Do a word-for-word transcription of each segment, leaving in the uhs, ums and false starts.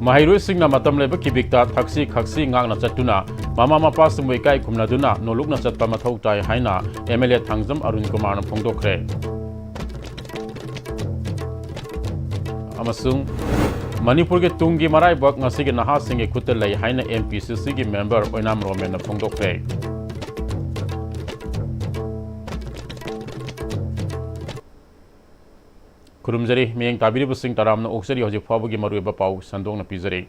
ꯃꯍꯩꯔꯣꯏꯁꯤꯡꯅ ꯃꯇꯝ ꯂꯩꯕ ꯀꯤꯕꯤꯛꯇ ꯊꯛꯁꯤ ꯈꯛꯁꯤ ꯉꯥꯛꯅ ꯆꯠꯇꯨꯅ ꯃꯃꯥ ꯃꯄꯥꯁꯤꯡꯕꯨ ꯏꯀꯥꯏ ꯈꯨꯝꯅꯗꯨꯅ ꯅꯣꯂꯨꯛꯅ ꯆꯠꯄ ꯃꯊꯧ ꯇꯥꯏ ꯍꯥꯏꯅ M L A Thangjam Arun ꯀꯨꯃꯥꯔꯅ ꯐꯣꯡꯗꯣꯛꯈ꯭ꯔꯦ꯫ ꯑꯃꯁꯨꯡ ꯃꯅꯤꯄꯨꯔꯒꯤ ꯇꯨꯡꯒꯤ ꯃꯔꯥꯏꯕꯛ ꯉꯁꯤꯒꯤ ꯅꯍꯥꯁꯤꯡꯒꯤ ꯈꯨꯠꯇ ꯂꯩ ꯍꯥꯏꯅ ꯑꯦꯝ ꯄꯤ ꯁꯤ ꯁꯤꯒꯤ ꯃꯦꯝꯕꯔ ꯑꯣꯏꯅꯥꯝ ꯔꯣꯃꯦꯟꯅ ꯐꯣꯡꯗꯣꯛꯈ꯭ꯔꯦ꯫ ꯈꯨꯔꯨꯝꯖꯔꯤ꯫ ꯃꯤꯠꯌꯦꯡ ꯇꯥꯕꯤꯔꯤꯕꯁꯤꯡ ꯇꯔꯥꯝꯅ ꯑꯣꯛꯆꯔꯤ꯫ ꯍꯧꯖꯤꯛ ꯐꯥꯎꯕꯒꯤ ꯃꯔꯨꯑꯣꯏꯕ ꯄꯥꯎ ꯁꯟꯗꯣꯛꯅ ꯄꯤꯖꯔꯤ꯫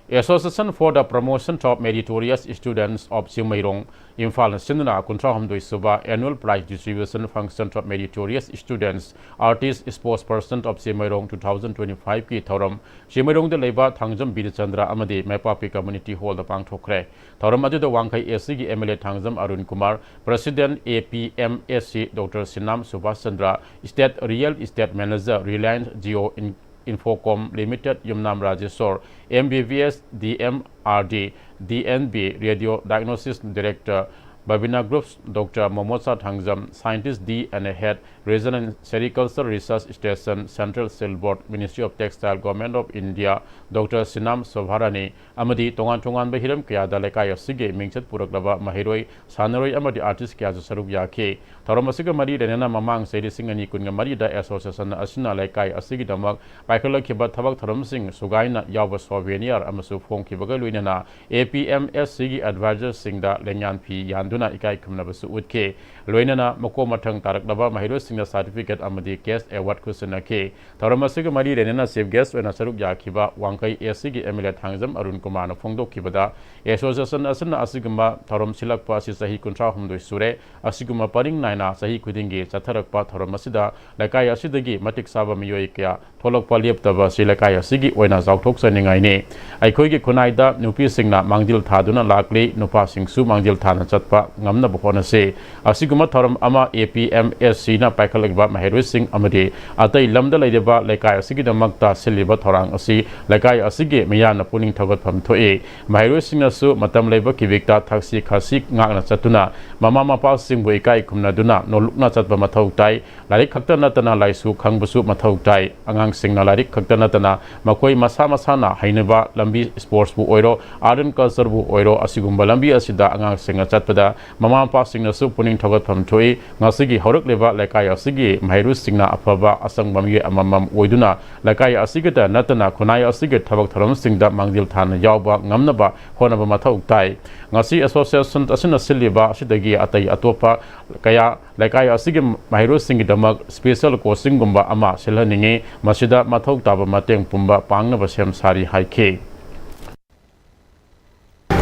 Association for the Promotion of Meritorious Students of Chingmeirong, ꯏꯝꯐꯥꯜꯅ ꯁꯤꯟꯗꯨꯅ ꯀꯨꯟꯊ꯭ꯔꯥ ꯍꯨꯝꯗꯣꯏ ꯁꯨꯕ Annual Prize Distribution Function of Meritorious Students, Artists, Sports Person of Chingmeirong two thousand twenty-five ꯀꯤ ꯊꯧꯔꯝ ꯆꯤꯡꯃꯩꯔꯣꯡꯗ ꯂꯩꯕ ꯊꯥꯡꯖꯝ ꯕꯤꯔꯆꯟꯗ꯭ꯔ ꯑꯃꯗꯤ ꯃꯥꯏꯄꯥꯛꯄꯤ Community Hall ꯗ ꯄꯥꯡꯊꯣꯛꯈ꯭ꯔꯦ꯫ ꯊꯧꯔꯝ ꯑꯗꯨꯗ ꯋꯥꯡꯈꯩ ꯑꯦ ꯁꯤꯒꯤ M L A Thangjam Arun Kumar, President A P M S C Doctor Sinam Subhas Chandra, State Real Estate Manager Reliance Jio In-, Infocom Limited Yumnam Rajeshor, M B B S D M R D, D N B Radio Diagnosis Director, Babina Groups Doctor Momosa Thangzam, Scientist D and Head Regional Sericulture Research Station, Central Cell Board, Ministry of Textile, Government of India, Doctor Sinam Sobharani, ꯑꯃꯗꯤ ꯇꯣꯉꯥꯟ ꯇꯣꯉꯥꯟꯕ ꯍꯤꯔꯝ ꯀꯌꯥꯗ ꯂꯩꯀꯥꯏ ꯑꯁꯤꯒꯤ ꯃꯤꯡꯆꯠ ꯄꯨꯔꯛꯂꯕ ꯃꯍꯩꯔꯣꯏ, ꯁꯥꯟꯅꯔꯣꯏ ꯑꯃꯗꯤ artist ꯀꯌꯥꯁꯨ ꯁꯔꯨꯛ ꯌꯥꯈꯤ꯫ ꯊꯧꯔꯝ ꯑꯁꯤꯒ ꯃꯔꯤ ꯂꯩꯅꯅ ꯃꯃꯥꯡ ꯆꯍꯤ ꯂꯤꯁꯤꯡ ꯑꯅꯤ ꯀꯨꯟꯒ ꯃꯔꯤꯗ association ꯑꯁꯤꯅ ꯂꯩꯀꯥꯏ ꯑꯁꯤꯒꯤꯗꯃꯛ ꯄꯥꯏꯈꯠꯂꯛꯈꯤꯕ ꯊꯕꯛ ꯊꯧꯔꯝꯁꯤꯡ ꯁꯨꯒꯥꯏꯅ ꯌꯥꯎꯕ souvenir ꯑꯃꯁꯨ ꯐꯣꯡꯈꯤꯕꯒ ꯂꯣꯏꯅꯅ A P M S C ꯒꯤ advisor ꯁꯤꯡꯗ ꯂꯦꯡꯌꯥꯟ ꯐꯤ ꯌꯥꯟꯗꯨꯅ ꯏꯀꯥꯏ ꯈꯨꯝꯅꯕꯁꯨ ꯎꯠꯈꯤ꯫ ꯂꯣꯏꯅꯅ ꯃꯀꯣꯛ ꯃꯊꯪ ꯇꯥꯔꯛꯂꯕ ꯃꯍꯩꯔꯣꯏꯁꯤꯡꯗ certificate ꯑꯃꯗꯤ cash award ꯈꯨꯠꯁꯤꯟꯅꯈꯤ꯫ ꯊꯧꯔꯝ ꯑꯁꯤꯒ ꯃꯔꯤ ꯂꯩꯅꯅ chief guest ꯑꯣꯏꯅ ꯁꯔꯨꯛ ꯌꯥꯈꯤꯕ ꯋꯥꯡꯈꯩ A C ꯒꯤ M L A Thangjam Arun ꯀꯨꯃꯥꯔꯅ ꯐꯣꯡꯗꯣꯛꯈꯤꯕꯗ, association ꯑꯁꯤꯅ ꯑꯁꯤꯒꯨꯝꯕ ꯊꯧꯔꯝ ꯁꯤꯜꯂꯛꯄ ꯑꯁꯤ ꯆꯍꯤ ꯀꯨꯟꯊ꯭ꯔꯥ ꯍꯨꯝꯗꯣꯏ ꯁꯨꯔꯦ꯫ ꯑꯁꯤꯒꯨꯝꯕ ꯄꯔꯤꯡ ꯅꯥꯏꯅ ꯆꯍꯤ ꯈꯨꯗꯤꯡꯒꯤ ꯆꯠꯊꯔꯛꯄ ꯊꯧꯔꯝ ꯑꯁꯤꯗ ꯂꯩꯀꯥꯏ ꯑꯁꯤꯗꯒꯤ ꯃꯇꯤꯛ ꯆꯥꯕ ꯃꯤꯑꯣꯏ ꯀꯌꯥ ꯊꯣꯛꯂꯛꯄ ꯂꯦꯞꯇꯕ ꯑꯁꯤ ꯂꯩꯀꯥꯏ ꯑꯁꯤꯒꯤ ꯑꯣꯏꯅ ꯆꯥꯎꯊꯣꯛꯆꯅꯤꯡꯉꯥꯏꯅꯤ꯫ ꯑꯩꯈꯣꯏꯒꯤ ꯈꯨꯟꯅꯥꯏꯗ ꯅꯨꯄꯤꯁꯤꯡꯅ ꯃꯥꯡꯖꯤꯜ ꯊꯥꯗꯨꯅ ꯂꯥꯛꯂꯤ, ꯅꯨꯄꯥꯁꯤꯡꯁꯨ ꯃꯥꯡꯖꯤꯜ ꯊꯥꯅ ꯆꯠꯄ ꯉꯝꯅꯕ ꯍꯣꯠꯅꯁꯤ꯫ ꯑꯁꯤꯒꯨꯝꯕ ꯊꯧꯔꯝ ꯑꯃ APMSCꯅ ꯄꯥꯏꯈꯠꯂꯛꯂꯤꯕ ꯃꯍꯩꯔꯣꯏꯁꯤꯡ ꯑꯃꯗꯤ ꯑꯇꯩ ꯂꯝꯗ ꯂꯩꯔꯤꯕ ꯂꯩꯀꯥꯏ ꯑꯁꯤꯒꯤꯗꯃꯛꯇ ꯁꯤꯜꯂꯤꯕ ꯊꯧꯔꯥꯡ ꯑꯁꯤ ꯂꯩꯀꯥꯏ ꯑꯁꯤꯒꯤ ꯃꯤꯌꯥꯝꯅ ꯄꯨꯛꯅꯤꯡ ꯊꯧꯒꯠꯐꯝ ꯊꯣꯛꯏ꯫ ꯃꯍꯩꯔꯣꯏꯁꯤꯡꯅꯁꯨ ꯃꯇꯝ ꯂꯩꯕ ꯀꯤꯕꯤꯛꯇ ꯊꯛꯁꯤ ꯈꯥꯁꯤ ꯉꯥꯛꯅ ꯆꯠꯇꯨꯅ ꯃꯃꯥ ꯃꯄꯥꯁꯤꯡꯕꯨ ꯏꯀꯥꯏ ꯈꯨꯝꯅꯗꯨꯅ ꯅꯣꯜꯂꯨꯛꯅ ꯆꯠꯄ ꯃꯊꯧ ꯇꯥꯏ꯫ ꯂꯥꯏꯔꯤꯛ ꯈꯛꯇ ꯅꯠꯇꯅ ꯂꯥꯏꯁꯨ ꯈꯪꯕꯁꯨ ꯃꯊꯧ ꯇꯥꯏ꯫ ꯑꯉꯥꯡꯁꯤꯡꯅ ꯂꯥꯏꯔꯤꯛ ꯈꯛꯇ ꯅꯠꯇꯅ ꯃꯈꯣꯏ ꯃꯁꯥ ꯃꯁꯥꯅ ꯍꯩꯅꯕ ꯂꯝꯕꯤ, sportsꯄꯨ ꯑꯣꯏꯔꯣ, art and cultureꯕꯨ ꯑꯣꯏꯔꯣ, ꯑꯁꯤꯒꯨꯝꯕ ꯂꯝꯕꯤ ꯑꯁꯤꯗ ꯑꯉꯥꯡꯁꯤꯡꯅ ꯆꯠꯄꯗ ꯃꯃꯥ ꯃꯄꯥꯁꯤꯡꯅꯁꯨ ꯄꯨꯛꯅꯤꯡ ꯊꯧꯒꯠꯐꯝ ꯊꯣꯛꯏ꯫ ꯉꯁꯤꯒꯤ ꯍꯧꯔꯛꯂꯤꯕ ꯂꯩꯀꯥꯏ ꯑꯁꯤꯒꯤ ꯃꯍꯩꯔꯣꯏꯁꯤꯡꯅ ꯑꯐꯕ ꯑꯁꯪꯕ ꯃꯤꯑꯣꯏ ꯑꯃꯃꯝ ꯑꯣꯏꯗꯨꯅ ꯂꯩꯀꯥꯏ ꯑꯁꯤꯒꯤꯗ ꯅꯠꯇꯅ ꯈꯨꯟꯅꯥꯏ ꯑꯁꯤꯒꯤ ꯊꯕꯛ ꯊꯧꯔꯝꯁꯤꯡꯗ ꯃꯥꯡꯖꯤꯜ ꯊꯥꯅ ꯌꯥꯎꯕ ꯉꯝꯅꯕ ꯍꯣꯠꯅꯕ ꯃꯊꯧ ꯇꯥꯏ꯫ ꯉꯁꯤ association ꯑꯁꯤꯅ ꯁꯤꯜꯂꯤꯕ ꯑꯁꯤꯗꯒꯤ ꯑꯇꯩ ꯑꯇꯣꯞꯄ ꯀꯌꯥ ꯂꯩꯀꯥꯏ ꯑꯁꯤꯒꯤ ꯃꯍꯩꯔꯣꯏꯁꯤꯡꯒꯤꯗꯃꯛ special coachingꯒꯨꯝꯕ ꯑꯃ ꯁꯤꯜꯍꯟꯅꯤꯡꯏ꯫ ꯃꯁꯤꯗ ꯃꯊꯧ ꯇꯥꯕ ꯃꯇꯦꯡ ꯄꯨꯝꯕ ꯄꯥꯡꯅꯕ ꯁꯦꯝ ꯁꯥꯔꯤ ꯍꯥꯏꯈꯤ꯫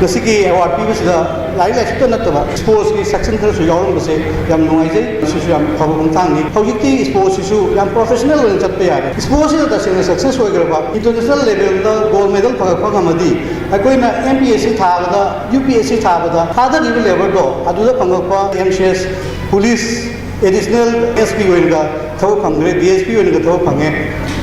ꯉꯁꯤꯒꯤ award ꯄꯤꯕꯁꯤꯗ ꯂꯥꯏꯔꯤꯛ ꯂꯥꯏꯁꯨꯇ ꯅꯠꯇꯕ sportsꯀꯤ section ꯈꯔꯁꯨ ꯌꯥꯎꯔꯝꯕꯁꯦ ꯌꯥꯝ ꯅꯨꯡꯉꯥꯏꯖꯩ꯫ ꯃꯁꯤꯁꯨ ꯌꯥꯝ ꯐꯕ ꯈꯣꯡꯊꯥꯡꯅꯤ꯫ ꯍꯧꯖꯤꯛꯇꯤ sportsꯁꯤꯁꯨ ꯌꯥꯝ professional ꯑꯣꯏꯅ ꯆꯠꯄ ꯌꯥꯔꯦ꯫ Sportsꯁꯤꯅ ꯇꯁꯦꯡꯅ success ꯑꯣꯏꯈ꯭ꯔꯕ, international levelꯗ gold medal ꯐꯪꯉꯛꯄ ꯉꯝꯃꯗꯤ ꯑꯩꯈꯣꯏꯅ MPSC ꯊꯥꯕꯗ, UPSC ꯊꯥꯕꯗ ꯊꯥꯗꯔꯤꯕ labourꯗꯣ ꯑꯗꯨꯗ ꯐꯪꯉꯛꯄ MCS, police, additional SP ꯑꯣꯏꯅꯒ ꯊꯕꯛ ꯐꯪꯈ꯭ꯔꯦ, DSP ꯑꯣꯏꯅꯒ ꯊꯕꯛ ꯐꯪꯉꯦ,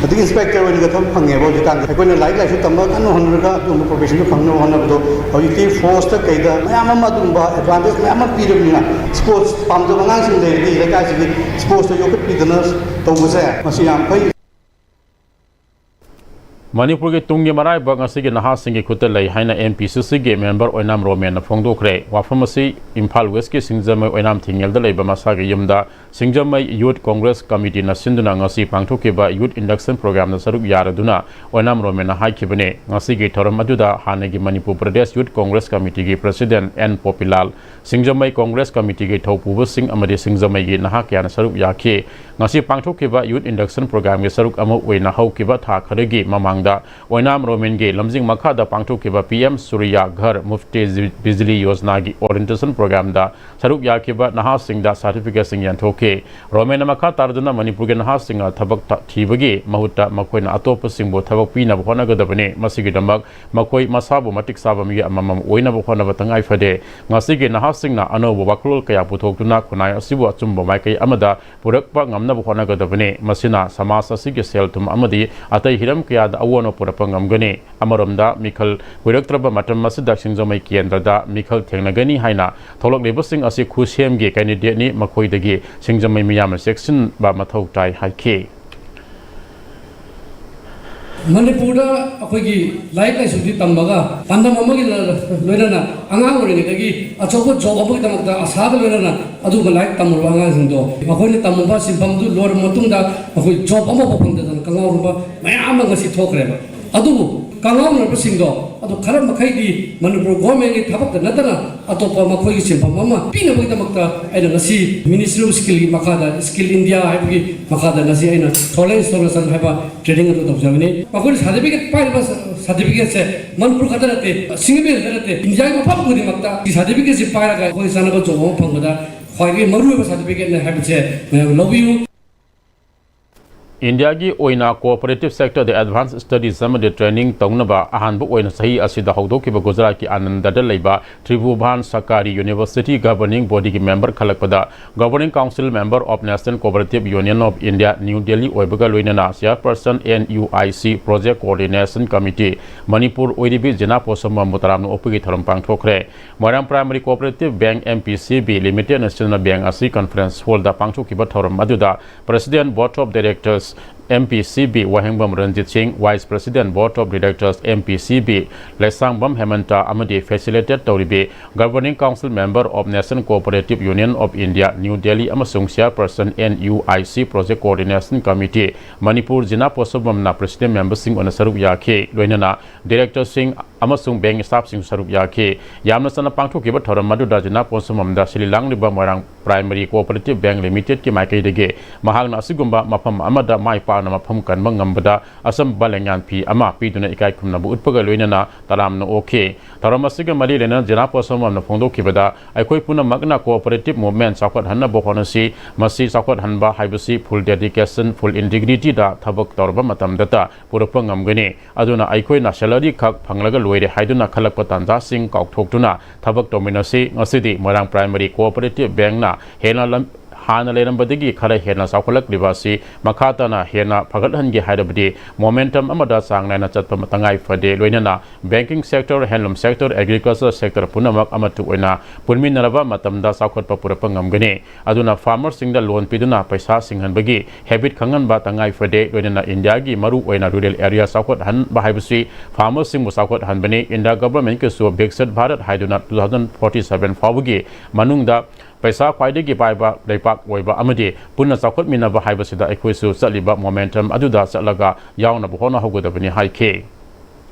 ꯑꯗꯒꯤ inspector ꯑꯣꯏꯅꯒ ꯊꯕꯛ ꯐꯪꯉꯦꯕ꯫ ꯍꯧꯖꯤꯛꯀꯥꯟꯗ ꯑꯩꯈꯣꯏꯅ ꯂꯥꯏꯔꯤꯛ ꯂꯥꯏꯁꯨ ꯇꯝꯕ ꯀꯟꯅ ꯍꯣꯠꯅꯔꯒ ꯑꯗꯨꯒꯨꯝꯕ professionꯗꯨ ꯐꯪꯅꯕ ꯍꯣꯠꯅꯕꯗꯣ ꯍꯧꯖꯤꯛꯇꯤ forceꯇ ꯀꯩꯗ ꯃꯌꯥꯝ ꯑꯃ ꯑꯗꯨꯒꯨꯝꯕ advantage ꯃꯌꯥꯝ ꯑꯃ ꯄꯤꯔꯕꯅꯤꯅ sports ꯄꯥꯝꯖꯕ ꯑꯉꯥꯡꯁꯤꯡ ꯂꯩꯔꯗꯤ ꯂꯩꯀꯥꯏꯁꯤꯒꯤ sportsꯇ ꯌꯣꯛꯈꯠꯄꯤꯗꯅ ꯇꯧꯕꯁꯦ ꯃꯁꯤ ꯌꯥꯝ ꯐꯩ꯫ ꯃꯅꯤꯄꯨꯔꯒꯤ ꯇꯨꯡꯒꯤ ꯃꯔꯥꯏꯕꯛ ꯉꯁꯤꯒꯤ ꯅꯍꯥꯁꯤꯡꯒꯤ ꯈꯨꯠꯇ ꯂꯩ ꯍꯥꯏꯅ MPCCꯒꯤ member ꯑꯣꯏꯅꯥꯝ ꯔꯣꯃꯦꯟꯅ ꯐꯣꯡꯗꯣꯛꯈ꯭ꯔꯦ꯫ ꯋꯥꯐꯝ ꯑꯁꯤ ꯏꯝꯐꯥꯜ Westꯀꯤ ꯁꯤꯡꯖꯃꯩ ꯑꯣꯏꯅꯥꯝ ꯊꯤꯡꯉꯦꯜꯗ ꯂꯩꯕ ꯃꯁꯥꯒꯤ ꯌꯨꯝꯗ ꯁꯤꯡꯖꯃꯩ Youth Congress Committeeꯅ ꯁꯤꯟꯗꯨꯅ ꯉꯁꯤ ꯄꯥꯡꯊꯣꯛꯈꯤꯕ Youth Induction Programꯗ ꯁꯔꯨꯛ ꯌꯥꯔꯗꯨꯅ ꯑꯣꯏꯅꯥꯝ ꯔꯣꯃꯦꯟꯅ ꯍꯥꯏꯈꯤꯕꯅꯤ꯫ ꯉꯁꯤꯒꯤ ꯊꯧꯔꯝ ꯑꯗꯨꯗ ꯍꯥꯟꯅꯒꯤ ꯃꯅꯤꯄꯨꯔ ꯄ꯭ꯔꯗꯦꯁ Youth Congress Committeeꯒꯤ President ꯑꯦꯟ ꯄꯣꯄꯤꯂꯥꯜ, ꯁꯤꯡꯖꯃꯩ Congress Committeeꯒꯤ ꯊꯧꯄꯨꯕꯁꯤꯡ ꯑꯃꯗꯤ ꯁꯤꯡꯖꯃꯩꯒꯤ ꯅꯍꯥ ꯀꯌꯥꯅ ꯁꯔꯨꯛ ꯌꯥꯈꯤ꯫ ꯉꯁꯤ ꯄꯥꯡꯊꯣꯛꯈꯤꯕ Youth Induction Programꯒꯤ ꯁꯔꯨꯛ ꯑꯃ ꯑꯣꯏꯅ ꯍꯧꯈꯤꯕ ꯊꯥ ꯈꯔꯒꯤ ꯃꯃꯥꯡꯗ ꯑꯣꯏꯅꯥꯝ ꯔꯣꯃꯦꯟꯒꯤ ꯂꯝꯖꯤꯡ ꯃꯈꯥꯗ ꯄꯥꯡꯊꯣꯛꯈꯤꯕ PM Surya Ghar Mufti Bijli Yojanaꯒꯤ orientation programꯗ ꯁꯔꯨꯛ ꯌꯥꯈꯤꯕ ꯅꯍꯥꯁꯤꯡꯗ certificateꯁꯤꯡ ꯌꯦꯟꯊꯣꯛꯈꯤ꯫ ꯀꯦ ꯔꯣꯃꯦꯟꯅ ꯃꯈꯥ ꯇꯥꯔꯗꯨꯅ ꯃꯅꯤꯄꯨꯔꯒꯤ ꯅꯍꯥꯁꯤꯡꯅ ꯊꯕꯛ ꯊ-, ꯊꯤꯕꯒꯤ ꯃꯍꯨꯠꯇ ꯃꯈꯣꯏꯅ ꯑꯇꯣꯞꯄꯁꯤꯡꯕꯨ ꯊꯕꯛ ꯄꯤꯅꯕ ꯍꯣꯠꯅꯒꯗꯕꯅꯤ꯫ ꯃꯁꯤꯒꯤꯗꯃꯛ ꯃꯈꯣꯏ ꯃꯁꯥꯕꯨ ꯃꯇꯤꯛ ꯆꯥꯕ ꯃꯤ ꯑꯃꯃꯝ ꯑꯣꯏꯅꯕ ꯍꯣꯠꯅꯕ ꯇꯉꯥꯏ ꯐꯗꯦ꯫ ꯉꯁꯤꯒꯤ ꯅꯍꯥꯁꯤꯡꯅ ꯑꯅꯧꯕ ꯋꯥꯈꯜꯂꯣꯟ ꯀꯌꯥ ꯄꯨꯊꯣꯛꯇꯨꯅ ꯈꯨꯟꯅꯥꯏ ꯑꯁꯤꯕꯨ ꯑꯆꯨꯝꯕ ꯃꯥꯏꯀꯩ ꯑꯃꯗ ꯄꯨꯔꯛꯄ ꯉꯝꯅꯕ ꯍꯣꯠꯅꯒꯗꯕꯅꯤ꯫ ꯃꯁꯤꯅ ꯁꯃꯥꯖ ꯑꯁꯤꯒꯤ ꯁꯦꯜ-ꯊꯨꯝ ꯑꯃꯗꯤ ꯑꯇꯩ ꯍꯤꯔꯝ ꯀꯌꯥꯗ ꯑꯑꯣꯟꯕ ꯄꯨꯔꯛꯄ ꯉꯝꯒꯅꯤ꯫ ꯑꯃꯔꯣꯝꯗ, ꯃꯤꯈꯜ ꯀꯨꯏꯔꯛꯇ꯭ꯔꯕ ꯃꯇꯝ ꯑꯁꯤꯗ ꯁꯤꯡꯖꯃꯩ ꯀꯦꯟꯗ꯭ꯔꯗ ꯃꯤꯈꯜ ꯊꯦꯡꯅꯒꯅꯤ ꯍꯥꯏꯅ ꯊꯣꯛꯂꯛꯂꯤꯕꯁꯤꯡ ꯑꯁꯤ ꯈꯨꯁꯦꯝꯒꯤ candidateꯅꯤ꯫ ꯃꯈꯣꯏꯗꯒꯤ ꯁꯤꯡꯖꯃꯩ ꯃꯤꯌꯥꯝꯅ ꯆꯦꯛꯁꯤꯟꯕ ꯃꯊꯧ ꯇꯥꯏ ꯍꯥꯏꯈꯤ꯫ ꯃꯅꯤꯄꯨꯔꯗ ꯑꯩꯈꯣꯏꯒꯤ ꯂꯥꯏꯔꯤꯛ ꯂꯥꯏꯁꯨꯗꯤ ꯇꯝꯃꯒ ꯄꯥꯟꯗꯝ ꯑꯃꯒꯤ ꯂ-, ꯂꯣꯏꯅꯅ ꯑꯉꯥꯡ ꯑꯣꯏꯔꯤꯉꯩꯗꯒꯤ ꯑꯆꯧꯕ job ꯑꯃꯒꯤꯗꯃꯛꯇ ꯑꯁꯥꯒ ꯂꯣꯏꯅꯅ ꯑꯗꯨꯒꯨꯝꯕ ꯂꯥꯏꯔꯤꯛ ꯇꯝꯃꯨꯔꯕ ꯑꯉꯥꯡꯁꯤꯡꯗꯣ ꯃꯈꯣꯏꯅ ꯇꯝꯃꯨꯕ ꯁꯤꯟꯐꯝꯗꯨ ꯂꯣꯏꯔꯕ ꯃꯇꯨꯡꯗ ꯑꯩꯈꯣꯏ job ꯑꯃꯐꯥꯎ ꯐꯪꯗꯗꯅ ꯀꯪꯉꯥꯎꯔꯕ ꯃꯌꯥꯝ ꯑꯃ ꯉꯁꯤ ꯊꯣꯛꯈ꯭ꯔꯦꯕ꯫ ꯑꯗꯨꯕꯨ ꯀꯪꯉꯥꯎꯅꯔꯕꯁꯤꯡꯗꯣ ꯑꯗꯨ ꯈꯔ ꯃꯈꯩꯗꯤ ꯃꯅꯤꯄꯨꯔ governmentꯀꯤ ꯊꯕꯛꯇ ꯅꯠꯇꯅ ꯑꯇꯣꯞꯄ ꯃꯈꯣꯏꯒꯤ ꯁꯤꯟꯐꯝ ꯑꯃ ꯄꯤꯅꯕꯒꯤꯗꯃꯛꯇ ꯑꯩꯅ ꯉꯁꯤ Ministry of Skillꯒꯤ ꯃꯈꯥꯗ Skill India ꯍꯥꯏꯕꯒꯤ ꯃꯈꯥꯗ ꯉꯁꯤ ꯑꯩꯅ solar installation ꯍꯥꯏꯕ training ꯑꯗꯨ ꯇꯧꯖꯕꯅꯤ꯫ ꯃꯈꯣꯏꯅ certificate ꯄꯥꯏꯔꯤꯕ certificateꯁꯦ ꯃꯅꯤꯄꯨꯔ ꯈꯛꯇ ꯅꯠꯇꯦ, ꯁꯤꯡꯖꯃꯩ ꯈꯛꯇ ꯅꯠꯇꯦ, ꯏꯟꯗꯤꯌꯥꯒꯤ ꯃꯐꯝ ꯈꯨꯗꯤꯡꯃꯛꯇ certificateꯁꯤ ꯄꯥꯏꯔꯒ ꯑꯩꯈꯣꯏ ꯆꯥꯅꯕ job ꯑꯃ ꯐꯪꯕꯗ ꯈ꯭ꯋꯥꯏꯗꯒꯤ ꯃꯔꯨꯑꯣꯏꯕ certificateꯅꯤ ꯍꯥꯏꯕꯁꯦ ꯃꯌꯥꯝ ꯂꯧꯕꯤꯌꯨ꯫ ꯏꯟꯗꯤꯌꯥꯒꯤ ꯑꯣꯏꯅ cooperative sectorꯗ advance studies ꯑꯃꯗꯤ training ꯇꯧꯅꯕ ꯑꯍꯥꯟꯕ ꯑꯣꯏꯅ ꯆꯍꯤ ꯑꯁꯤꯗ ꯍꯧꯗꯣꯛꯈꯤꯕ ꯒꯨꯖꯔꯥꯠꯀꯤ ꯑꯥꯅꯟꯗꯗ ꯂꯩꯕ ꯇ꯭ꯔꯤꯚꯨꯚꯥꯟ ꯁꯔꯀꯥꯔꯤ University governing bodyꯒꯤ member ꯈꯜꯂꯛꯄꯗ Governing Council member of National Cooperative Union of India, New Delhi ꯑꯣꯏꯕꯒ ꯂꯣꯏꯅꯅ chairperson N U I C Project Coordination Committee Manipur ꯑꯣꯏꯔꯤꯕꯤ ꯖꯤꯅꯥ ꯄꯣꯠꯁꯝꯕꯝꯕꯨ ꯇꯔꯥꯝꯅ ꯑꯣꯛꯄꯒꯤ ꯊꯧꯔꯝ ꯄꯥꯡꯊꯣꯛꯈ꯭ꯔꯦ꯫ ꯃꯣꯏꯔꯥꯡ Primary Cooperative Bank, M P C B Limitedꯅ ꯁꯤꯟꯕ bank ꯑꯁꯤ conference hallꯗ ꯄꯥꯡꯊꯣꯛꯈꯤꯕ ꯊꯧꯔꯝ ꯑꯗꯨꯗ President Board of Directors, M P C B ꯋꯥꯍꯦꯡꯕꯝ ꯔꯟꯖꯤꯠ ꯁꯤꯡ, Vice President Board of Directors, M P C B ꯂꯩꯁꯥꯡꯕꯝ ꯍꯦꯃꯟꯇ ꯑꯃꯗꯤ facilitate ꯇꯧꯔꯤꯕꯤ Governing Council member of National Cooperative Union of India, New Delhi ꯑꯃꯁꯨꯡ chairperson N U I C Project Coordination Committee Manipur Jina ꯄꯣꯠꯁꯝꯕꯝꯅ president memberꯁꯤꯡ ꯑꯣꯏꯅ ꯁꯔꯨꯛ ꯌꯥꯈꯤ꯫ ꯂꯣꯏꯅꯅ directorꯁꯤꯡ ꯑꯃꯁꯨꯡ bank staffꯁꯤꯡꯁꯨ ꯁꯔꯨꯛ ꯌꯥꯈꯤ꯫ ꯌꯥꯝꯅ ꯆꯝꯅ ꯄꯥꯡꯊꯣꯛꯈꯤꯕ ꯊꯧꯔꯝ ꯑꯗꯨꯗ ꯖꯤꯅꯥ ꯄꯣꯠꯁꯝꯕꯝꯗ ꯁꯤꯜꯂꯤ ꯂꯥꯡꯂꯤꯕ ꯃꯣꯏꯔꯥꯡ Primary Cooperative Bank Limitedꯀꯤ ꯃꯥꯏꯀꯩꯗꯒꯤ ꯃꯍꯥꯛꯅ ꯑꯁꯤꯒꯨꯝꯕ ꯃꯐꯝ ꯑꯃꯗ ꯃꯥꯏ ꯄꯥꯛꯅ ꯃꯐꯝ ꯀꯟꯕ ꯉꯝꯕꯗ ꯑꯆꯝꯕ ꯂꯩꯉꯥꯛ ꯐꯤ ꯑꯃ ꯄꯤꯗꯨꯅ ꯏꯀꯥꯏ ꯈꯨꯝꯅꯕ ꯎꯠꯄꯒ ꯂꯣꯏꯅꯅ ꯇꯔꯥꯝꯅ ꯑꯣꯛꯈꯤ꯫ ꯊꯧꯔꯝ ꯑꯁꯤꯒ ꯃꯔꯤ ꯂꯩꯅꯅ ꯖꯤꯅꯥ ꯄꯣꯠꯁꯪꯕꯝꯅ ꯐꯣꯡꯗꯣꯛꯈꯤꯕꯗ, ꯑꯩꯈꯣꯏ ꯄꯨꯝꯅꯃꯛꯅ cooperative movement ꯆꯥꯎꯈꯠꯍꯟꯅꯕ ꯍꯣꯠꯅꯁꯤ꯫ ꯃꯁꯤ ꯆꯥꯎꯈꯠꯍꯟꯕ ꯍꯥꯏꯕꯁꯤ full dedication, full integrityꯗ ꯊꯕꯛ ꯇꯧꯔꯕ ꯃꯇꯝꯗꯇ ꯄꯨꯔꯛꯄ ꯉꯝꯒꯅꯤ꯫ ꯑꯗꯨꯅ ꯑꯩꯈꯣꯏꯅ salary ꯈꯛ ꯐꯪꯂꯒ ꯂꯣꯏꯔꯦ ꯍꯥꯏꯗꯨꯅ ꯈꯜꯂꯛꯄ ꯇꯥꯟꯖꯥꯁꯤꯡ ꯀꯥꯎꯊꯣꯛꯇꯨꯅ ꯊꯕꯛ ꯇꯧꯃꯤꯟꯅꯁꯤ꯫ ꯉꯁꯤꯗꯤ ꯃꯣꯏꯔꯥꯡ Primary Cooperative Bankꯅ ꯍꯦꯟꯅ ꯂꯝ-, ꯍꯥꯟꯅ ꯂꯩꯔꯝꯕꯗꯒꯤ ꯈꯔ ꯍꯦꯟꯅ ꯆꯥꯎꯈꯠꯂꯛꯂꯤꯕ ꯑꯁꯤ ꯃꯈꯥ ꯇꯥꯅ ꯍꯦꯟꯅ ꯐꯒꯠꯍꯟꯒꯦ ꯍꯥꯏꯔꯕꯗꯤ momentum ꯑꯃꯗ ꯆꯥꯡ ꯅꯥꯏꯅ ꯆꯠꯄ ꯇꯉꯥꯏ ꯐꯗꯦ꯫ ꯂꯣꯏꯅꯅ banking sector, handloom sector, agriculture sector ꯄꯨꯝꯅꯃꯛ ꯑꯃꯠꯇ ꯑꯣꯏꯅ ꯄꯨꯟꯃꯤꯟꯅꯔꯕ ꯃꯇꯝꯗ ꯆꯥꯎꯈꯠꯄ ꯄꯨꯔꯛꯄ ꯉꯝꯒꯅꯤ꯫ ꯑꯗꯨꯅ farmerꯁꯤꯡꯗ loan ꯄꯤꯗꯨꯅ ꯄꯩꯁꯥ ꯁꯤꯡꯍꯟꯕꯒꯤ habit ꯈꯪꯍꯟꯕ ꯇꯉꯥꯏ ꯐꯗꯦ꯫ ꯂꯣꯏꯅꯅ ꯏꯟꯗꯤꯌꯥꯒꯤ ꯃꯔꯨ ꯑꯣꯏꯅ rural area ꯆꯥꯎꯈꯠꯍꯟꯕ ꯍꯥꯏꯕꯁꯤ farmerꯁꯤꯡꯕꯨ ꯆꯥꯎꯈꯠꯍꯟꯕꯅꯤ꯫ ꯏꯟꯗꯤꯌꯥ governmentꯀꯤꯁꯨ Viksit Bharat ꯍꯥꯏꯗꯨꯅ two thousand forty seven ꯐꯥꯎꯕꯒꯤ ꯃꯅꯨꯡꯗ ꯄꯩꯁꯥ ꯈ꯭ꯋꯥꯏꯗꯒꯤ ꯄꯥꯏꯕ ꯂꯩꯄꯥꯛ ꯑꯣꯏꯕ ꯑꯃꯗꯤ ꯄꯨꯟꯅ ꯆꯥꯎꯈꯠꯃꯤꯟꯅꯕ ꯍꯥꯏꯕꯁꯤꯗ ꯑꯩꯈꯣꯏꯁꯨ ꯆꯠꯂꯤꯕ momentum ꯑꯗꯨꯗ ꯆꯠꯂꯒ ꯌꯥꯎꯅꯕ ꯍꯣꯠꯅꯍꯧꯒꯗꯕꯅꯤ ꯍꯥꯏꯈꯤ꯫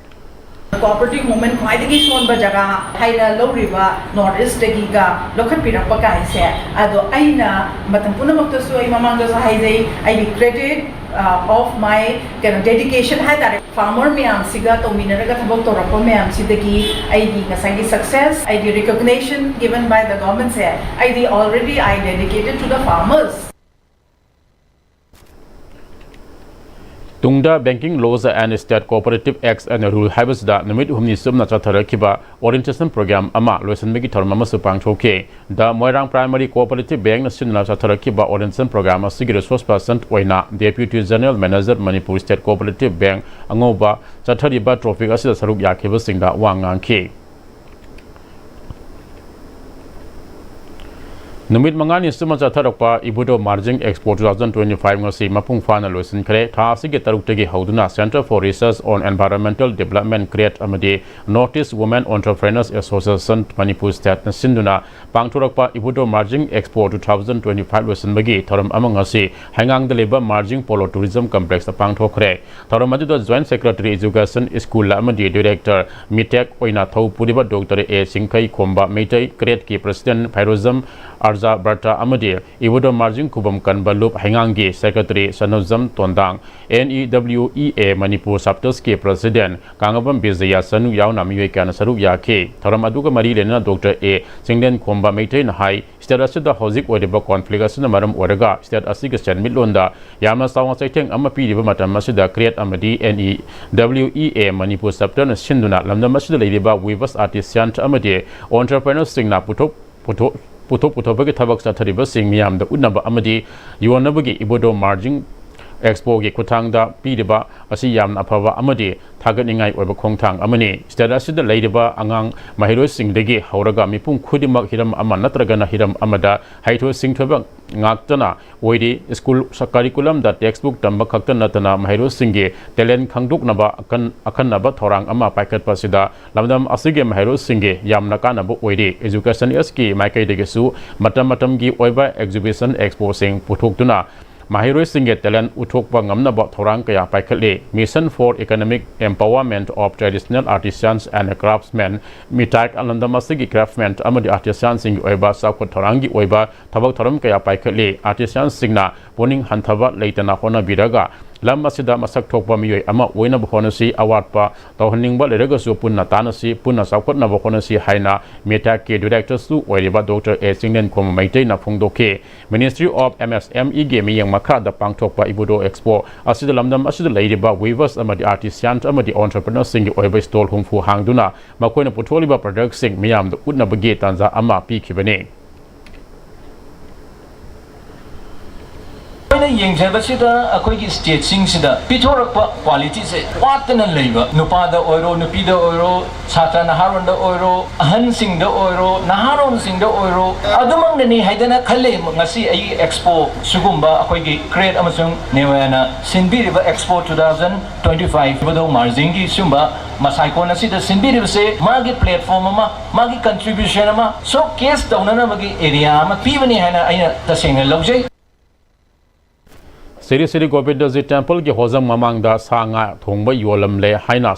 Cooperative movement ꯈ꯭ꯋꯥꯏꯗꯒꯤ ꯁꯣꯟꯕ ꯖꯒꯥ ꯍꯥꯏꯅ ꯂꯧꯔꯤꯕ North Eastꯇꯒꯤꯒ ꯂꯧꯈꯠꯄꯤꯔꯛꯄ ꯀꯥꯏꯁꯦ, ꯑꯗꯣ ꯑꯩꯅ ꯃꯇꯝ ꯄꯨꯝꯅꯃꯛꯇꯁꯨ, ꯑꯩ ꯃꯃꯥꯡꯗꯁꯨ ꯍꯥꯏꯖꯩ, ꯑꯩꯒꯤ credit, uh, of my, ꯀꯩꯅꯣ, dedication ꯍꯥꯏꯇꯥꯔꯦ, farmer ꯃꯌꯥꯝꯁꯤꯒ ꯇꯧꯃꯤꯟꯅꯔꯒ ꯊꯕꯛ ꯇꯧꯔꯛꯄ ꯃꯌꯥꯝꯁꯤꯗꯒꯤ ꯑꯩꯒꯤ ꯉꯁꯥꯏꯒꯤ success, ꯑꯩꯒꯤ recognition given by the governmentꯁꯦ, ꯑꯩꯗꯤ already I dedicated to the farmers. ꯇꯨꯡꯗ Banking Laws and State Cooperative Acts and Rule ꯍꯥꯏꯕꯁꯤꯗ ꯅꯨꯃꯤꯠ ꯍꯨꯝꯅꯤ ꯆꯨꯞꯅ ꯆꯠꯊꯔꯛꯈꯤꯕ orientation program ꯑꯃ ꯂꯣꯏꯁꯤꯟꯕꯒꯤ ꯊꯧꯔꯝ ꯑꯃꯁꯨ ꯄꯥꯡꯊꯣꯛꯈꯤ꯫ The Moirang Primary Cooperative Bankꯅ ꯁꯤꯟꯗꯨꯅ ꯆꯠꯊꯔꯛꯈꯤꯕ orientation program ꯑꯁꯤꯒꯤ resource person ꯑꯣꯏꯅ Deputy General Manager Manipur State Cooperative Bank ꯑꯉꯧꯕ ꯆꯠꯊꯔꯤꯕ topic ꯑꯁꯤꯗ ꯁꯔꯨꯛ ꯌꯥꯈꯤꯕꯁꯤꯡꯗ ꯋꯥ ꯉꯥꯡꯈꯤ꯫ ꯅꯨꯃꯤꯠ ꯃꯉꯥꯅꯤ ꯆꯨꯞꯅ ꯆꯠꯊꯔꯛꯄ Ibudho Marging Expo two thousand twenty five ꯉꯁꯤ ꯃꯄꯨꯡ ꯐꯥꯅ ꯂꯣꯏꯁꯤꯟꯈ꯭ꯔꯦ꯫ ꯊꯥ ꯑꯁꯤꯒꯤ ꯇꯔꯨꯛꯇꯒꯤ ꯍꯧꯗꯨꯅ Center for Research on Environmental Development, CREAT, ꯑꯃꯗꯤ North East Women Entrepreneurs Association Manipur Stateꯅ ꯁꯤꯟꯗꯨꯅ ꯄꯥꯡꯊꯣꯔꯛꯄ Ibudho Marging Expo two thousand twenty five ꯂꯣꯏꯁꯤꯟꯕꯒꯤ ꯊꯧꯔꯝ ꯑꯃ ꯉꯁꯤ ꯍꯩꯉꯥꯡꯗ ꯂꯩꯕ Marging Polo Tourism Complexꯇ ꯄꯥꯡꯊꯣꯛꯈ꯭ꯔꯦ꯫ ꯊꯧꯔꯝ ꯑꯗꯨꯗ Joint Secretary Education, School ꯑꯃꯗꯤ Director, MITEC ꯑꯣꯏꯅ ꯊꯧ ꯄꯨꯔꯤꯕ Doctor ꯑꯦ ꯆꯤꯡꯈꯩ ꯈꯣꯝꯕ, ꯃꯩꯇꯩ CREATꯀꯤ President ꯐꯩꯔꯣꯖꯝ ꯖꯥ ꯕꯔꯇꯥ ꯑꯃꯗꯤ ꯏꯕꯨꯙꯧ ꯃꯥꯔꯖꯤꯡ ꯈꯨꯕꯝ ꯀꯟꯕ ꯂꯨꯞ ꯍꯩꯉꯥꯡꯒꯤ secretary Sanujam Tondang, N E W E A Manipur ꯆꯦꯞꯇꯔꯁꯀꯤ ꯄ꯭ꯔꯁꯤꯗꯦꯟ ꯀꯥꯡꯉꯕꯝ ꯕꯤꯖꯌ ꯆꯅꯨ ꯌꯥꯎꯅ ꯃꯤꯑꯣꯏ ꯀꯌꯥꯅ ꯁꯔꯨꯛ ꯌꯥꯈꯤ꯫ ꯊꯧꯔꯝ ꯑꯗꯨꯒ ꯃꯔꯤ ꯂꯩꯅꯅ ꯗꯣꯛꯇꯔ ꯑꯦ ꯆꯤꯡꯂꯦꯟꯈꯣꯝꯕ ꯃꯩꯇꯩꯅ ꯍꯥꯏ, ꯁ꯭ꯇꯦꯠ ꯑꯁꯤꯗ ꯍꯧꯖꯤꯛ ꯑꯣꯏꯔꯤꯕ ꯀꯣꯟꯐ꯭ꯂꯤꯛ ꯑꯁꯤꯅ ꯃꯔꯝ ꯑꯣꯏꯔꯒ ꯁ꯭ꯇꯦꯠ ꯑꯁꯤꯒꯤ ꯁꯦꯟꯃꯤꯠꯂꯣꯟꯗ ꯌꯥꯝꯅ ꯆꯥꯎꯅ ꯆꯩꯊꯦꯡ ꯑꯃ ꯄꯤꯔꯤꯕ ꯃꯇꯝ ꯑꯁꯤꯗ ꯀ꯭ꯔꯦꯠ ꯑꯃꯗꯤ and E W E A Manipur ꯆꯦꯞꯇꯔꯅ ꯁꯤꯟꯗꯨꯅ ꯂꯝꯗꯝ ꯑꯁꯤꯗ ꯂꯩꯔꯤꯕ ꯋꯤꯚꯔꯁ, ꯑꯥꯔꯇꯤꯁꯤꯌꯥꯟ ꯑꯃꯗꯤ ꯑꯣꯟꯇꯔꯄ꯭ꯔꯦꯅꯔꯁꯤꯡꯅ ꯄꯨꯊꯣꯛ ꯄꯨꯊꯣꯛ ꯄꯨꯊꯣꯛ ꯄꯨꯊꯣꯛꯄꯒꯤ ꯊꯕꯛ ꯆꯠꯊꯔꯤꯕꯁꯤꯡ ꯃꯤꯌꯥꯝꯗ ꯎꯠꯅꯕ ꯑꯃꯗꯤ ꯌꯣꯟꯅꯕꯒꯤ ꯏꯕꯨꯙꯧ ꯃꯥꯔꯖꯤꯡ ꯑꯦꯛꯁꯄꯣꯒꯤ ꯈꯨꯠꯊꯥꯡꯗ ꯄꯤꯔꯤꯕ ꯑꯁꯤ ꯌꯥꯝꯅ ꯑꯐꯕ ꯑꯃꯗꯤ ꯊꯥꯒꯠꯅꯤꯡꯉꯥꯏ ꯑꯣꯏꯕ ꯈꯣꯡꯊꯥꯡ ꯑꯃꯅꯤ꯫ ꯁ꯭ꯇꯦꯠ ꯑꯁꯤꯗ ꯂꯩꯔꯤꯕ ꯑꯉꯥꯡ ꯃꯍꯩꯔꯣꯏꯁꯤꯡꯗꯒꯤ ꯍꯧꯔꯒ ꯃꯤꯄꯨꯝ ꯈꯨꯗꯤꯡꯃꯛ ꯍꯤꯔꯝ ꯑꯃ ꯅꯠꯇ꯭ꯔꯒꯅ ꯍꯤꯔꯝ ꯑꯃꯗ ꯍꯩꯊꯣꯏ ꯁꯤꯡꯊꯣꯏꯕ ꯉꯥꯛꯇꯅ ꯑꯣꯏꯔꯤ꯫ ꯁ꯭ꯀꯨꯜ ꯀꯔꯤꯀꯨꯂꯝꯗ ꯇꯦꯛꯁꯕꯨꯛ ꯇꯝꯕ ꯈꯛꯇ ꯅꯠꯇꯅ ꯃꯍꯩꯔꯣꯏꯁꯤꯡꯒꯤ ꯇꯦꯂꯦꯟ ꯈꯪꯗꯣꯛꯅꯕ ꯑꯀꯟ-, ꯑꯈꯟꯅꯕ ꯊꯧꯔꯥꯡ ꯑꯃ ꯄꯥꯏꯈꯠꯄ ꯑꯁꯤꯗ ꯂꯝꯗꯝ ꯑꯁꯤꯒꯤ ꯃꯍꯩꯔꯣꯏꯁꯤꯡꯒꯤ ꯌꯥꯝꯅ ꯀꯥꯟꯅꯕ ꯑꯣꯏꯔꯤ꯫ ꯑꯦꯖꯨꯀꯦꯁꯟ ꯑꯦꯁꯀꯤ ꯃꯥꯏꯀꯩꯗꯒꯤꯁꯨ ꯃꯇꯝ ꯃꯇꯝꯒꯤ ꯑꯣꯏꯕ ꯑꯦꯛꯖꯤꯕꯤꯁꯟ ꯑꯦꯛꯁꯄꯣꯁꯤꯡ ꯄꯨꯊꯣꯛꯇꯨꯅ ꯃꯍꯩꯔꯣꯏꯁꯤꯡꯒꯤ ꯇꯦꯂꯦꯟ ꯎꯠꯊꯣꯛꯄ ꯉꯝꯅꯕ ꯊꯧꯔꯥꯡ ꯀꯌꯥ ꯄꯥꯏꯈꯠꯂꯤ꯫ Mission for Economic Empowerment of Traditional Artisans and Craftsmen, ꯃꯤꯇꯥꯛ ꯂꯝꯗꯝ ꯑꯁꯤꯒꯤ ꯀ꯭ꯔꯥꯐꯃꯦꯟ ꯑꯃꯗꯤ ꯑꯥꯔꯇꯤꯁꯥꯟꯁꯤꯡꯒꯤ ꯑꯣꯏꯕ ꯆꯥꯎꯈꯠ ꯊꯧꯔꯥꯡꯒꯤ ꯑꯣꯏꯕ ꯊꯕꯛ ꯊꯧꯔꯝ ꯀꯌꯥ ꯄꯥꯏꯈꯠꯂꯤ꯫ ꯑꯥꯔꯇꯤꯁꯥꯟꯁꯤꯡꯅ ꯄꯨꯛꯅꯤꯡ ꯍꯟꯊꯕ ꯂꯩꯇꯅ ꯍꯣꯠꯅꯕꯤꯔꯒ ꯂꯝ ꯑꯁꯤꯗ ꯃꯁꯛ ꯊꯣꯛꯄ ꯃꯤꯑꯣꯏ ꯑꯃ ꯑꯣꯏꯅꯕ ꯍꯣꯠꯅꯁꯤ꯫ ꯑꯋꯥꯠꯄ ꯇꯧꯍꯟꯅꯤꯡꯕ ꯂꯩꯔꯒꯁꯨ ꯄꯨꯟꯅ ꯇꯥꯟꯅꯁꯤ, ꯄꯨꯟꯅ ꯆꯥꯎꯈꯠꯅꯕ ꯍꯣꯠꯅꯁꯤ ꯍꯥꯏꯅ ꯃꯤꯇꯥꯛꯀꯤ ꯗꯤꯔꯦꯛꯇꯔꯁꯨ ꯑꯣꯏꯔꯤꯕ ꯗꯣꯛꯇꯔ ꯑꯦ ꯆꯤꯡꯂꯦꯟꯈꯣꯝ ꯃꯩꯇꯩꯅ ꯐꯣꯡꯗꯣꯛꯈꯤ꯫ Ministry of M S M Eꯒꯤ ꯃꯤꯠꯌꯦꯡ ꯃꯈꯥꯗ ꯄꯥꯡꯊꯣꯛꯄ ꯏꯕꯨꯙꯧ ꯑꯦꯛꯁꯄꯣ ꯑꯁꯤꯗ ꯂꯝꯗꯝ ꯑꯁꯤꯗ ꯂꯩꯔꯤꯕ ꯋꯤꯚꯔꯁ ꯑꯃꯗꯤ ꯑꯥꯔꯇꯤꯁꯤꯌꯥꯟ ꯑꯃꯗꯤ ꯑꯣꯟꯇꯔꯄ꯭ꯔꯤꯅꯔꯁꯤꯡꯒꯤ ꯑꯣꯏꯕ ꯁ꯭ꯇꯣꯜ ꯍꯨꯝꯐꯨ ꯍꯥꯡꯗꯨꯅ ꯃꯈꯣꯏꯅ ꯄꯨꯊꯣꯛꯂꯤꯕ ꯄ꯭ꯔꯗꯛꯁꯤꯡ ꯃꯤꯌꯥꯝꯗ ꯎꯠꯅꯕꯒꯤ ꯇꯥꯟꯖꯥ ꯑꯃ ꯄꯤꯈꯤꯕꯅꯤ꯫ ꯑꯩꯈꯣꯏꯅ ꯌꯦꯡꯖꯕꯁꯤꯗ ꯑꯩꯈꯣꯏꯒꯤ ꯁ꯭ꯇꯦꯠꯁꯤꯡꯁꯤꯗ ꯄꯤꯊꯣꯔꯛꯄ ꯀ꯭ꯋꯥꯂꯤꯇꯤꯁꯦ ꯋꯥꯠꯇꯅ ꯂꯩꯕ, ꯅꯨꯄꯥꯗ ꯑꯣꯏꯔꯣ, ꯅꯨꯄꯤꯗ ꯑꯣꯏꯔꯣ, ꯁꯥꯇ꯭ꯔ ꯅꯍꯥꯔꯣꯟꯗ ꯑꯣꯏꯔꯣ, ꯑꯍꯟꯁꯤꯡꯗ ꯑꯣꯏꯔꯣ, ꯅꯍꯥꯔꯣꯟꯁꯤꯡꯗ ꯑꯣꯏꯔꯣ, ꯑꯗꯨꯃꯛꯅꯅꯤ ꯍꯥꯏꯗꯅ ꯈꯜꯂꯦ꯫ ꯉꯁꯤ ꯑꯩꯒꯤ ꯑꯦꯛꯁꯄꯣ, ꯁꯤꯒꯨꯝꯕ ꯑꯩꯈꯣꯏꯒꯤ ꯀ꯭ꯔꯦꯠ ꯑꯃꯁꯨꯡ ꯅꯦꯋꯥꯅ ꯁꯤꯟꯕꯤꯔꯤꯕ expo two thousand twenty five Ibudhou ꯃꯥꯔꯖꯤꯡꯒꯤ ꯁꯤꯒꯨꯝꯕ ꯃꯁꯥꯏꯀꯣꯟ ꯑꯁꯤꯗ ꯁꯤꯟꯕꯤꯔꯤꯕꯁꯦ ꯃꯥꯒꯤ ꯄ꯭ꯂꯦꯠꯐꯣꯝ ꯑꯃ, ꯃꯥꯒꯤ ꯀꯟꯇ꯭ꯔꯤꯕ꯭ꯌꯨꯁꯟ ꯑꯃ ꯁꯣ ꯀꯦꯁ ꯇꯧꯅꯅꯕꯒꯤ ꯑꯦꯔꯤꯌꯥ ꯑꯃ ꯄꯤꯕꯅꯤ ꯍꯥꯏꯅ ꯑꯩꯅ ꯇꯁꯦꯡꯅ ꯂꯧꯖꯩ꯫ ꯁ꯭ꯔꯤ ꯁ꯭ꯔꯤ ꯒꯣꯕꯤꯟꯗꯖꯤ ꯇꯦꯝꯄꯜꯒꯤ ꯍꯣꯖꯪ ꯃꯃꯥꯡꯗ ꯁꯥ ꯉꯥ ꯊꯣꯡꯕ ꯌꯣꯜꯂꯝꯂꯦ ꯍꯥꯏꯅ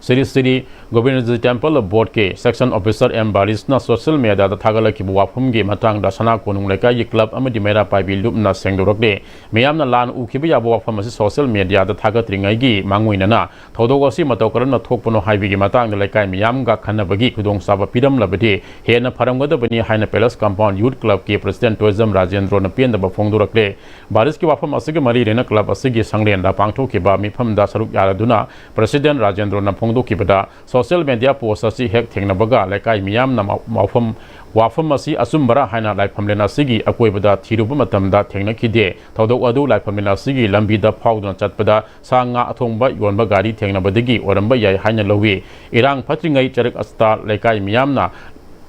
ꯁ꯭ꯔꯤ ꯁ꯭ꯔꯤ ꯒꯣꯕꯤꯟꯗꯖꯤ ꯇꯦꯝꯄꯜ ꯕꯣꯔꯗꯀꯤ ꯁꯦꯛꯁꯟ ꯑꯣꯐꯤꯁꯔ ꯑꯦꯝ ꯕꯥꯔꯤꯁꯅ ꯁꯣꯁꯤꯌꯦꯜ ꯃꯦꯗꯤꯌꯥꯗ ꯊꯥꯒꯠꯂꯛꯈꯤꯕ ꯋꯥꯐꯝꯒꯤ ꯃꯇꯥꯡꯗ ꯁꯅꯥ ꯀꯣꯅꯨꯡ ꯂꯩꯀꯥꯏꯒꯤ ꯀ꯭ꯂꯕ ꯑꯃꯗꯤ ꯃꯩꯔꯥ ꯄꯥꯏꯕꯤ ꯂꯨꯞꯅ ꯁꯦꯡꯗꯣꯔꯛꯂꯦ꯫ ꯃꯤꯌꯥꯝꯅ ꯂꯥꯟꯅ ꯎꯈꯤꯕ ꯌꯥꯕ ꯋꯥꯐꯝ ꯑꯁꯤ ꯁꯣꯁꯤꯌꯦꯜ ꯃꯦꯗꯤꯌꯥꯗ ꯊꯥꯒꯠꯇ꯭ꯔꯤꯉꯩꯒꯤ ꯃꯥꯡꯑꯣꯏꯅꯅ ꯊꯧꯗꯣꯛ ꯑꯁꯤ ꯃꯇꯧ ꯀꯔꯝꯅ ꯊꯣꯛꯄꯅꯣ ꯍꯥꯏꯕꯒꯤ ꯃꯇꯥꯡꯗ ꯂꯩꯀꯥꯏ ꯃꯤꯌꯥꯝꯒ ꯈꯟꯅꯕꯒꯤ ꯈꯨꯗꯣꯡꯆꯥꯕ ꯄꯤꯔꯝꯂꯕꯗꯤ ꯍꯦꯟꯅ ꯐꯔꯝꯒꯗꯕꯅꯤ ꯍꯥꯏꯅ ꯄꯦꯂꯦꯁ ꯀꯝꯄꯥꯎꯟ ꯌꯨꯠ ꯀ꯭ꯂꯕꯀꯤ ꯄ꯭ꯔꯁꯤꯗꯦꯟꯠ ꯇꯣꯏꯖꯝ ꯔꯥꯖꯦꯟꯗ꯭ꯔꯣꯅ ꯄꯦꯟꯗꯕ ꯐꯣꯡꯗꯣꯔꯛꯂꯦ꯫ ꯕꯥꯔꯤꯁꯀꯤ ꯋꯥꯐꯝ ꯑꯁꯤꯒ ꯃꯔꯤ ꯂꯩꯅꯅ ꯀ꯭ꯂꯕ ꯑꯁꯤꯒꯤ ꯁꯪꯂꯦꯟꯗ ꯄꯥꯡꯊꯣꯛꯈꯤꯕ ꯃꯤꯐꯝꯗ ꯁꯔꯨꯛ ꯌꯥꯔꯗꯨꯅ ꯄ꯭ꯔꯁꯤꯗꯦꯟꯠ ꯔꯥꯖꯦꯟꯗ꯭ꯔꯣꯅ ꯐꯣꯡꯗꯣꯛꯈꯤꯕꯗ, ꯁꯣꯁꯤꯌꯦꯜ ꯃꯦꯗꯤꯌꯥ ꯄꯣꯁ ꯑꯁꯤ ꯍꯦꯛ ꯊꯦꯡꯅꯕꯒ ꯂꯩꯀꯥꯏ ꯃꯤꯌꯥꯝꯅ ꯃ-, ꯃꯐꯝ, ꯋꯥꯐꯝ ꯑꯁꯤ ꯑꯆꯨꯝꯕꯔꯥ ꯍꯥꯏꯅ ꯂꯥꯏꯐꯝꯂꯦꯟ ꯑꯁꯤꯒꯤ ꯑꯀꯣꯏꯕꯗ ꯊꯤꯔꯨꯕ ꯃꯇꯝꯗ ꯊꯦꯡꯅꯈꯤꯗꯦ꯫ ꯊꯧꯗꯣꯛ ꯑꯗꯨ ꯂꯥꯏꯐꯝꯂꯦꯟ ꯑꯁꯤꯒꯤ ꯂꯝꯕꯤꯗ ꯐꯥꯎꯗꯨꯅ ꯆꯠꯄꯗ ꯁꯥ ꯉꯥ ꯑꯊꯣꯡꯕ ꯌꯣꯟꯕ ꯒꯥꯔꯤ ꯊꯦꯡꯅꯕꯗꯒꯤ ꯑꯣꯏꯔꯝꯕ ꯌꯥꯏ ꯍꯥꯏꯅ ꯂꯧꯏ꯫ ꯏꯔꯥꯡ ꯐꯠꯇ꯭ꯔꯤꯉꯩ ꯆꯔꯛ ꯑꯁꯤꯗ ꯂꯩꯀꯥꯏ ꯃꯤꯌꯥꯝꯅ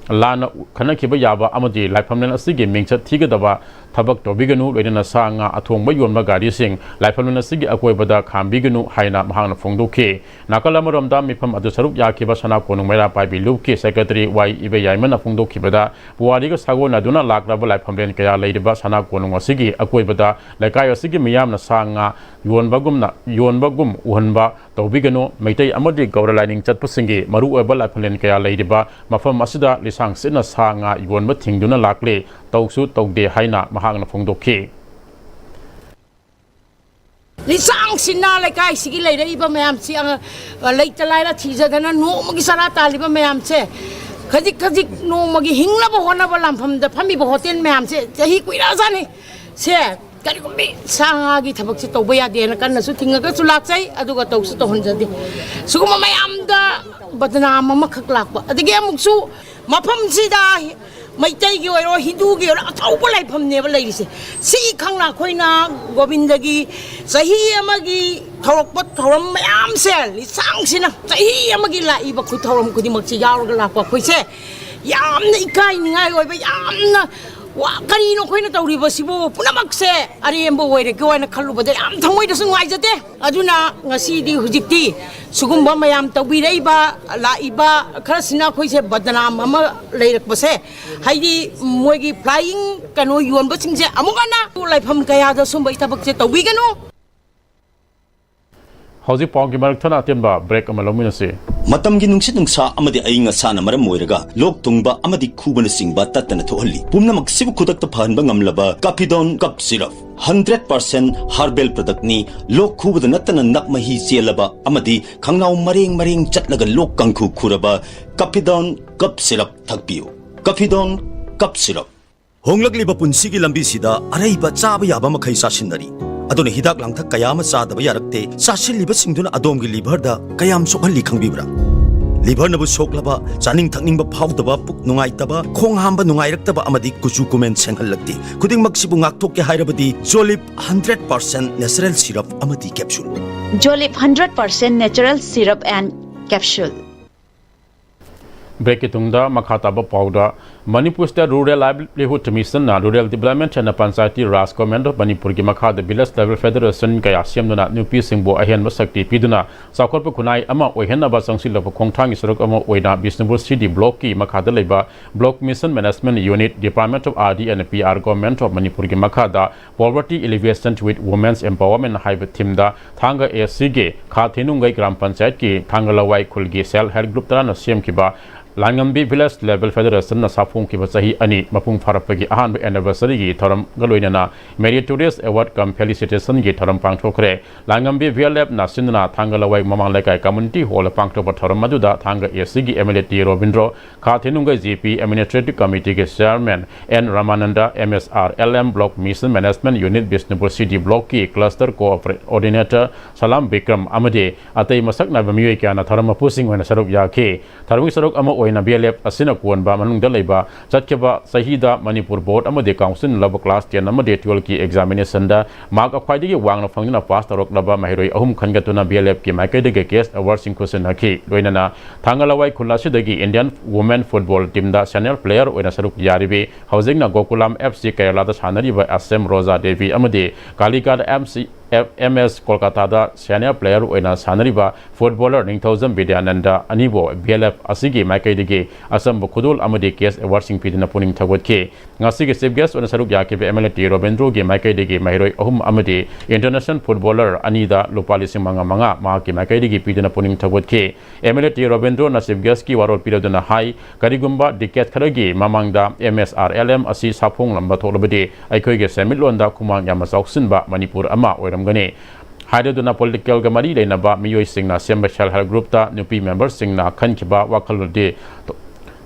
ꯂꯥꯟꯅ ꯈꯟꯅꯈꯤꯕ ꯌꯥꯕ ꯑꯃꯗꯤ ꯂꯥꯏꯐꯝꯂꯦꯟ ꯑꯁꯤꯒꯤ ꯃꯤꯡꯆꯠ ꯊꯤꯒꯗꯕ ꯊꯕꯛ ꯇꯧꯕꯤꯒꯅꯨ, ꯂꯣꯏꯅꯅ ꯁꯥ ꯉꯥ ꯑꯊꯣꯡꯕ ꯌꯣꯟꯕ ꯒꯥꯔꯤꯁꯤꯡ ꯂꯥꯏꯐꯝꯂꯦꯟ ꯑꯁꯤꯒꯤ ꯑꯀꯣꯏꯕꯗ ꯈꯥꯝꯕꯤꯒꯅꯨ ꯍꯥꯏꯅ ꯃꯍꯥꯛꯅ ꯐꯣꯡꯗꯣꯛꯈꯤ꯫ ꯅꯥꯀꯜ ꯑꯃꯔꯣꯝꯗ, ꯃꯤꯐꯝ ꯑꯗꯨ ꯁꯔꯨꯛ ꯌꯥꯈꯤꯕ ꯁꯅꯥ ꯀꯣꯅꯨꯡ ꯃꯩꯔꯥ ꯄꯥꯏꯕꯤ ꯂꯨꯞꯀꯤ ꯁꯦꯀ꯭ꯔꯦꯇꯔꯤ ꯋꯥꯏ ꯏꯕꯦꯌꯥꯏꯃꯅ ꯐꯣꯡꯗꯣꯛꯈꯤꯕꯗ, ꯄꯨꯋꯥꯔꯤꯒ ꯁꯥꯒꯣꯟꯅꯗꯨꯅ ꯂꯥꯛꯂꯕ ꯂꯥꯏꯐꯝꯂꯦꯟ ꯀꯌꯥ ꯂꯩꯔꯤꯕ ꯁꯅꯥ ꯀꯣꯅꯨꯡ ꯑꯁꯤꯒꯤ ꯑꯀꯣꯏꯕꯗ ꯂꯩꯀꯥꯏ ꯑꯁꯤꯒꯤ ꯃꯤꯌꯥꯝꯅ ꯁꯥ ꯉꯥ ꯌꯣꯟꯕꯒꯨꯝꯅ, ꯌꯣꯟꯕꯒꯨꯝ ꯎꯍꯟꯕ ꯇꯧꯕꯤꯒꯅꯨ꯫ ꯃꯩꯇꯩ ꯑꯃꯗꯤ ꯒꯧꯔ ꯂꯥꯏꯅꯤꯡ ꯆꯠꯄꯁꯤꯡꯒꯤ ꯃꯔꯨꯑꯣꯏꯕ ꯂꯥꯏꯐꯝꯂꯦꯟ ꯀꯌꯥ ꯂꯩꯔꯤꯕ ꯃꯐꯝ ꯑꯁꯤꯗ ꯂꯤꯁꯥꯡ ꯁꯤꯠꯅ ꯁꯥ ꯉꯥ ꯌꯣꯟꯕ ꯊꯤꯡꯗꯨꯅ ꯂꯥꯛꯂꯤ, ꯇꯧꯁꯨ ꯇꯧꯗꯦ ꯍꯥꯏꯅ ꯃꯍꯥꯛꯅ ꯐꯣꯡꯗꯣꯛꯈꯤ꯫ ꯂꯤꯁꯥꯡ ꯁꯤꯠꯅ ꯂꯩꯀꯥꯏꯁꯤꯒꯤ ꯂꯩꯔꯛꯏꯕ ꯃꯌꯥꯝꯁꯤ, ꯑ, ꯂꯩꯇ ꯂꯥꯏꯔ ꯊꯤꯖꯗꯅ ꯅꯣꯡꯃꯒꯤ ꯆꯔꯥ ꯇꯥꯜꯂꯤꯕ ꯃꯌꯥꯝꯁꯦ, ꯈꯖꯤꯛ ꯈꯖꯤꯛ ꯅꯣꯡꯃꯒꯤ ꯍꯤꯡꯅꯕ ꯍꯣꯠꯅꯕ ꯂꯥꯟꯐꯝꯗ ꯐꯝꯃꯤꯕ ꯍꯣꯇꯦꯜ ꯃꯌꯥꯝꯁꯦ ꯆꯍꯤ ꯀꯨꯏꯔꯛꯑꯖꯥꯠꯅꯤ꯫ ꯁꯦ, ꯀꯔꯤꯒꯨꯝꯕꯤ ꯁꯥ ꯉꯥꯒꯤ ꯊꯕꯛꯁꯦ ꯇꯧꯕ ꯌꯥꯗꯦꯅ ꯀꯟꯅꯁꯨ ꯊꯤꯡꯉꯒꯁꯨ ꯂꯥꯛꯆꯩ, ꯑꯗꯨꯒ ꯇꯧꯁꯨ ꯇꯧꯍꯟꯖꯗꯦ꯫ ꯁꯤꯒꯨꯝꯕ ꯃꯌꯥꯝꯗ ꯕꯗꯅꯥꯝ ꯑꯃꯈꯛ ꯂꯥꯛꯄ꯫ ꯑꯗꯒꯤ ꯑꯃꯨꯛꯁꯨ ꯃꯐꯝꯁꯤꯗ ꯃꯩꯇꯩꯒꯤ ꯑꯣꯏꯔꯣ, ꯍꯤꯟꯗꯨꯒꯤ ꯑꯣꯏꯔꯣ, ꯑꯆꯧꯕ ꯂꯥꯏꯐꯝꯅꯦꯕ ꯂꯩꯔꯤꯁꯦ꯫ ꯁꯤ ꯈꯪꯅ ꯑꯩꯈꯣꯏꯅ ꯒꯣꯕꯤꯟꯗꯒꯤ ꯆꯍꯤ ꯑꯃꯒꯤ ꯊꯧꯔꯛꯄ ꯊꯧꯔꯝ ꯃꯌꯥꯝꯁꯦ, ꯂꯤꯁꯥꯡꯁꯤꯅ ꯆꯍꯤ ꯑꯃꯒꯤ ꯂꯥꯛꯏꯕ ꯈꯨ-, ꯊꯧꯔꯝ ꯈꯨꯗꯤꯡꯃꯛꯁꯤ ꯌꯥꯎꯔꯒ ꯂꯥꯛꯄ ꯑꯩꯈꯣꯏꯁꯦ ꯌꯥꯝꯅ ꯏꯀꯥꯏꯅꯤꯡꯉꯥꯏ ꯑꯣꯏꯕ, ꯌꯥꯝꯅ ꯋꯥ-, ꯀꯔꯤꯅꯣ ꯑꯩꯈꯣꯏꯅ ꯇꯧꯔꯤꯕꯁꯤꯕꯨ? ꯄꯨꯝꯅꯃꯛꯁꯦ ꯑꯔꯦꯝꯕ ꯑꯣꯏꯔꯒꯦ ꯍꯥꯏꯅ ꯈꯜꯂꯨꯕꯗ ꯌꯥꯝ ꯊꯃꯣꯏꯗꯁꯨ ꯅꯨꯡꯉꯥꯏꯖꯗꯦ꯫ ꯑꯗꯨꯅ ꯉꯁꯤꯗꯤ ꯍꯧꯖꯤꯛꯇꯤ ꯁꯤꯒꯨꯝꯕ ꯃꯌꯥꯝ ꯇꯧꯕꯤꯔꯛꯏꯕ, ꯂꯥꯛꯏꯕ ꯈꯔꯁꯤꯅ ꯑꯩꯈꯣꯏꯁꯦ ꯕꯗꯅꯥꯝ ꯑꯃ ꯂꯩꯔꯛꯄꯁꯦ, ꯍꯥꯏꯗꯤ ꯃꯣꯏꯒꯤ ꯐ꯭ꯂꯥꯏꯌꯤꯡ ꯀꯩꯅꯣ ꯌꯣꯟꯕꯁꯤꯡꯁꯦ ꯑꯃꯨꯛ ꯍꯟꯅ ꯂꯥꯏꯐꯝ ꯀꯌꯥꯗ ꯁꯨꯝꯕꯒꯤ ꯊꯕꯛꯁꯦ ꯇꯧꯕꯤꯒꯅꯨ꯫ ꯍꯧꯖꯤꯛ ꯄꯥꯎꯒꯤ ꯃꯔꯛ ꯊꯠꯅ ꯑꯇꯦꯟꯕ break ꯑꯃ ꯂꯧꯃꯤꯟꯅꯁꯤ꯫ ꯃꯇꯝꯒꯤ ꯅꯨꯡꯁꯤꯠ ꯅꯨꯡꯁꯥ ꯑꯃꯗꯤ ꯑꯏꯪ ꯑꯁꯥꯅ ꯃꯔꯝ ꯑꯣꯏꯔꯒ ꯂꯣꯛ ꯊꯨꯡꯕ ꯑꯃꯗꯤ ꯈꯨꯕꯅꯆꯤꯡꯕ ꯇꯠꯇꯅ ꯊꯣꯛꯍꯜꯂꯤ꯫ ꯄꯨꯝꯅꯃꯛꯁꯤꯕꯨ ꯈꯨꯗꯛꯇ ꯐꯍꯟꯕ ꯉꯝꯂꯕ ꯀꯥꯐꯤꯗꯣꯟ cup syrup. Hundred percent herbal ꯄ꯭ꯔꯗꯛꯅꯤ꯫ ꯂꯣꯛ ꯈꯨꯕꯗ ꯅꯠꯇꯅ ꯅꯞ ꯃꯍꯤ ꯆꯦꯜꯂꯕ ꯑꯃꯗꯤ ꯈꯪꯅꯥꯎ ꯃꯔꯦꯡ ꯃꯔꯦꯡ ꯆꯠꯂꯒ ꯂꯣꯛ ꯀꯥꯡꯈꯨ ꯈꯨꯔꯕ ꯀꯥꯐꯤꯗꯣꯟ ꯀꯞ ꯁꯤꯔꯞ ꯊꯛꯄꯤꯌꯨ꯫ ꯀꯥꯐꯤꯗꯣꯟ cup syrup. ꯍꯣꯡꯂꯛꯂꯤꯕ ꯄꯨꯟꯁꯤꯒꯤ ꯂꯝꯕꯤꯁꯤꯗ ꯑꯔꯩꯕ ꯆꯥꯕ ꯌꯥꯕ ꯃꯈꯩ ꯆꯥꯁꯤꯟꯅꯔꯤ꯫ ꯑꯗꯨꯅ ꯍꯤꯗꯥꯛ ꯂꯥꯡꯊꯛ ꯀꯌꯥ ꯑꯃ ꯆꯥꯗꯕ ꯌꯥꯔꯛꯇꯦ꯫ ꯆꯥꯁꯤꯜꯂꯤꯕꯁꯤꯡꯗꯨꯅ ꯑꯗꯣꯝꯒꯤ ꯂꯤꯚꯔꯗ ꯀꯌꯥꯝ ꯁꯣꯛꯍꯜꯂꯤ ꯈꯪꯕꯤꯕ꯭ꯔꯥ? ꯂꯤꯚꯔꯅꯕꯨ ꯁꯣꯛꯂꯕ, ꯆꯥꯅꯤꯡ ꯊꯛꯅꯤꯡꯕ ꯐꯥꯎꯗꯕ, ꯄꯨꯛ ꯅꯨꯡꯉꯥꯏꯇꯕ, ꯈꯣꯡ ꯍꯥꯝꯕ ꯅꯨꯡꯉꯥꯏꯔꯛꯇꯕ ꯑꯃꯗꯤ ꯀꯨꯆꯨ ꯀꯨꯃꯦꯟ ꯁꯦꯡꯍꯜꯂꯛꯇꯦ꯫ ꯈꯨꯗꯤꯡꯃꯛꯁꯤꯕꯨ ꯉꯥꯛꯊꯣꯛꯀꯦ ꯍꯥꯏꯔꯕꯗꯤ ꯖꯣꯂꯤꯞ ꯍꯟꯗ꯭ꯔꯦꯠ ꯄꯥꯔꯁꯦꯟ natural syrup ꯑꯃꯗꯤ capsule꯫ Jolip hundred percent natural syrup and capsule. Breakꯀꯤ ꯇꯨꯡꯗ ꯃꯈꯥ ꯇꯥꯕ ꯄꯥꯎꯗ, Manipur State Rural Livelihood Missionꯅ Rural Development and Panchayati Raj Government of Manipurꯒꯤ ꯃꯈꯥꯗ Village Level Federation ꯀꯌꯥ ꯁꯦꯝꯗꯨꯅ ꯅꯨꯄꯤꯁꯤꯡꯕꯨ ꯑꯍꯦꯟꯕ ꯁꯛꯇꯤ ꯄꯤꯗꯨꯅ ꯆꯥꯎꯈꯠꯄ ꯈꯨꯟꯅꯥꯏ ꯑꯃ ꯑꯣꯏꯍꯟꯅꯕ ꯆꯪꯁꯤꯜꯂꯕ ꯈꯣꯡꯊꯥꯡꯒꯤ ꯁꯔꯨꯛ ꯑꯃ ꯑꯣꯏꯅ ꯕꯤꯁꯅꯨꯄꯨꯔ ꯁꯤꯇꯤ ꯕ꯭ꯂꯣꯛꯀꯤ ꯃꯈꯥꯗ ꯂꯩꯕ Block Mission Management Unit, Department of R D and P R, Government of Manipurꯒꯤ ꯃꯈꯥꯗ Poverty Alleviation with Women's Empowerment ꯍꯥꯏꯕ themeꯗ ꯊꯥꯡꯒ ꯑꯦꯁ ꯁꯤꯒꯤ ꯈꯥ ꯊꯦꯅꯨꯡꯒꯩ ꯒ꯭ꯔꯥꯝ ꯄꯟꯆꯥꯌꯠꯀꯤ ꯊꯥꯡꯒ ꯂꯋꯥꯏ ꯈꯨꯜꯒꯤ Self Help Group ꯇꯔꯥꯅ ꯁꯦꯝꯈꯤꯕ ꯂꯥꯡꯉꯝꯕꯤ Village Level Federationꯅ ꯁꯥꯐꯣꯡꯈꯤꯕ ꯆꯍꯤ ꯑꯅꯤ ꯃꯄꯨꯡ ꯐꯥꯔꯛꯄꯒꯤ ꯑꯍꯥꯟꯕ anniversaryꯒꯤ ꯊꯧꯔꯝꯒ ꯂꯣꯏꯅꯅ Meritorious Award cum Felicitationꯒꯤ ꯊꯧꯔꯝ ꯄꯥꯡꯊꯣꯛꯈ꯭ꯔꯦ꯫ ꯂꯥꯡꯉꯝꯕꯤ V L Fꯅ ꯁꯤꯟꯗꯨꯅ ꯊꯥꯡꯒ ꯂꯋꯥꯏ ꯃꯃꯥꯡ ꯂꯩꯀꯥꯏ community hallꯗ ꯄꯥꯡꯊꯣꯛꯄ ꯊꯧꯔꯝ ꯑꯗꯨꯗ ꯊꯥꯡꯒ ꯑꯦꯁ ꯁꯤꯒꯤ M L A T Robindro, Kha Thenunggei G P Administrative Committeeꯒꯤ Chairman N Ramananda, M S R L M Block Mission Management Unit Bishnupur city ꯕ꯭ꯂꯣꯛꯀꯤ Cluster Coordinator ꯁꯂꯥꯝ ꯕꯤꯀ꯭ꯔꯝ ꯑꯃꯗꯤ ꯑꯇꯩ ꯃꯁꯛ ꯅꯥꯏꯕ ꯃꯤꯑꯣꯏ ꯀꯌꯥꯅ ꯊꯧꯔꯝ ꯃꯄꯨꯁꯤꯡ ꯑꯣꯏꯅ ꯁꯔꯨꯛ ꯌꯥꯈꯤ꯫ ꯊꯧꯔꯝꯒꯤ ꯁꯔꯨꯛ ꯑꯃ ꯑꯣꯏꯅ V L F ꯑꯁꯤꯅ ꯀꯣꯟꯕ ꯃꯅꯨꯡꯗ ꯂꯩꯕ ꯆꯠꯈꯤꯕ ꯆꯍꯤꯗ ꯃꯅꯤꯄꯨꯔ ꯕꯣꯔꯗ ꯑꯃꯗꯤ ꯀꯥꯎꯟꯁꯤꯜꯅ ꯂꯧꯕ ꯀ꯭ꯂꯥꯁ ꯇꯦꯟ ꯑꯃꯗꯤ ꯇꯨꯋꯦꯜꯐꯀꯤ ꯑꯦꯛꯖꯥꯃꯤꯅꯦꯁꯟꯗ ꯃꯥꯔꯛ ꯈ꯭ꯋꯥꯏꯗꯒꯤ ꯋꯥꯡꯅ ꯐꯪꯗꯨꯅ ꯄꯥꯁ ꯇꯧꯔꯛꯂꯕ ꯃꯍꯩꯔꯣꯏ ꯑꯍꯨꯝ ꯈꯟꯒꯠꯇꯨꯅ V L Fꯀꯤ ꯃꯥꯏꯀꯩꯗꯒꯤ cash awardꯁꯤꯡ ꯈꯨꯠꯁꯤꯟꯅꯈꯤ꯫ ꯂꯣꯏꯅꯅ ꯊꯥꯡꯒ ꯂꯋꯥꯏ ꯈꯨꯜ ꯑꯁꯤꯗꯒꯤ Indian Women Football Teamꯗ senior player ꯑꯣꯏꯅ ꯁꯔꯨꯛ ꯌꯥꯔꯤꯕꯤ, ꯍꯧꯖꯤꯛꯅ ꯒꯣꯀꯨꯂꯥꯝ F C ꯀꯦꯔꯂꯥꯗ ꯁꯥꯟꯅꯔꯤꯕ ꯑꯦꯁ ꯑꯦꯝ ꯔꯣꯖꯥ ꯗꯦꯕꯤ ꯑꯃꯗꯤ ꯀꯥꯂꯤꯀꯥꯠ ꯑꯦꯝ ꯁꯤ ꯑꯦꯝ ꯑꯦꯁ ꯀꯣꯜꯀꯥꯇꯥꯗ senior player ꯑꯣꯏꯅ ꯁꯥꯟꯅꯔꯤꯕ footballer ꯅꯤꯡꯊꯧꯖꯝ ꯕꯤꯗ꯭ꯌꯥꯅꯟꯗ ꯑꯅꯤꯕꯨ ꯕꯤ ꯑꯦꯜ ꯑꯦꯐ ꯑꯁꯤꯒꯤ ꯃꯥꯏꯀꯩꯗꯒꯤ ꯑꯆꯝꯕ ꯈꯨꯗꯣꯜ ꯑꯃꯗꯤ cash awardꯁꯤꯡ ꯄꯤꯗꯨꯅ ꯄꯨꯛꯅꯤꯡ ꯊꯧꯒꯠꯈꯤ꯫ ꯉꯁꯤꯒꯤ chief guest ꯑꯣꯏꯅ ꯁꯔꯨꯛ ꯌꯥꯈꯤꯕ ꯑꯦꯝ ꯑꯦꯜ ꯑꯦ ꯇꯤ ꯔꯣꯕꯤꯟꯗ꯭ꯔꯣꯒꯤ ꯃꯥꯏꯀꯩꯗꯒꯤ ꯃꯍꯩꯔꯣꯏ ꯑꯍꯨꯝ ꯑꯃꯗꯤ international footballer ꯑꯅꯤꯗ ꯂꯨꯄꯥ ꯂꯤꯁꯤꯡ ꯃꯉꯥ ꯃꯉꯥ ꯃꯍꯥꯛꯀꯤ ꯃꯥꯏꯀꯩꯗꯒꯤ ꯄꯤꯗꯨꯅ ꯄꯨꯛꯅꯤꯡ ꯊꯧꯒꯠꯈꯤ꯫ ꯑꯦꯝ ꯑꯦꯜ ꯑꯦ ꯇꯤ ꯔꯣꯕꯤꯟꯗ꯭ꯔꯣꯅ chief guestꯀꯤ ꯋꯥꯔꯣꯜ ꯄꯤꯔꯗꯨꯅ ꯍꯥꯏ, ꯀꯔꯤꯒꯨꯝꯕ decade ꯈꯔꯒꯤ ꯃꯃꯥꯡꯗ M S R L M ꯑꯁꯤ ꯁꯥꯐꯣꯡꯂꯝꯕ ꯊꯣꯛꯂꯕꯗꯤ ꯑꯩꯈꯣꯏꯒꯤ ꯁꯦꯟꯃꯤꯠꯂꯣꯟꯗ ꯈꯨꯃꯥꯡ ꯌꯥꯝꯅ ꯆꯥꯎꯁꯤꯟꯕ ꯃꯅꯤꯄꯨꯔ ꯑꯃ ꯑꯣꯏꯔꯝꯒꯅꯤ꯫ ꯍꯥꯏꯔꯗꯨꯅ politicalꯒ ꯃꯔꯤ ꯂꯩꯅꯕ ꯃꯤꯑꯣꯏꯁꯤꯡꯅ ꯁꯦꯝꯕ self help groupꯇ ꯅꯨꯄꯤ memberꯁꯤꯡꯅ ꯈꯟꯈꯤꯕ ꯋꯥꯈꯜꯂꯣꯟꯗꯤ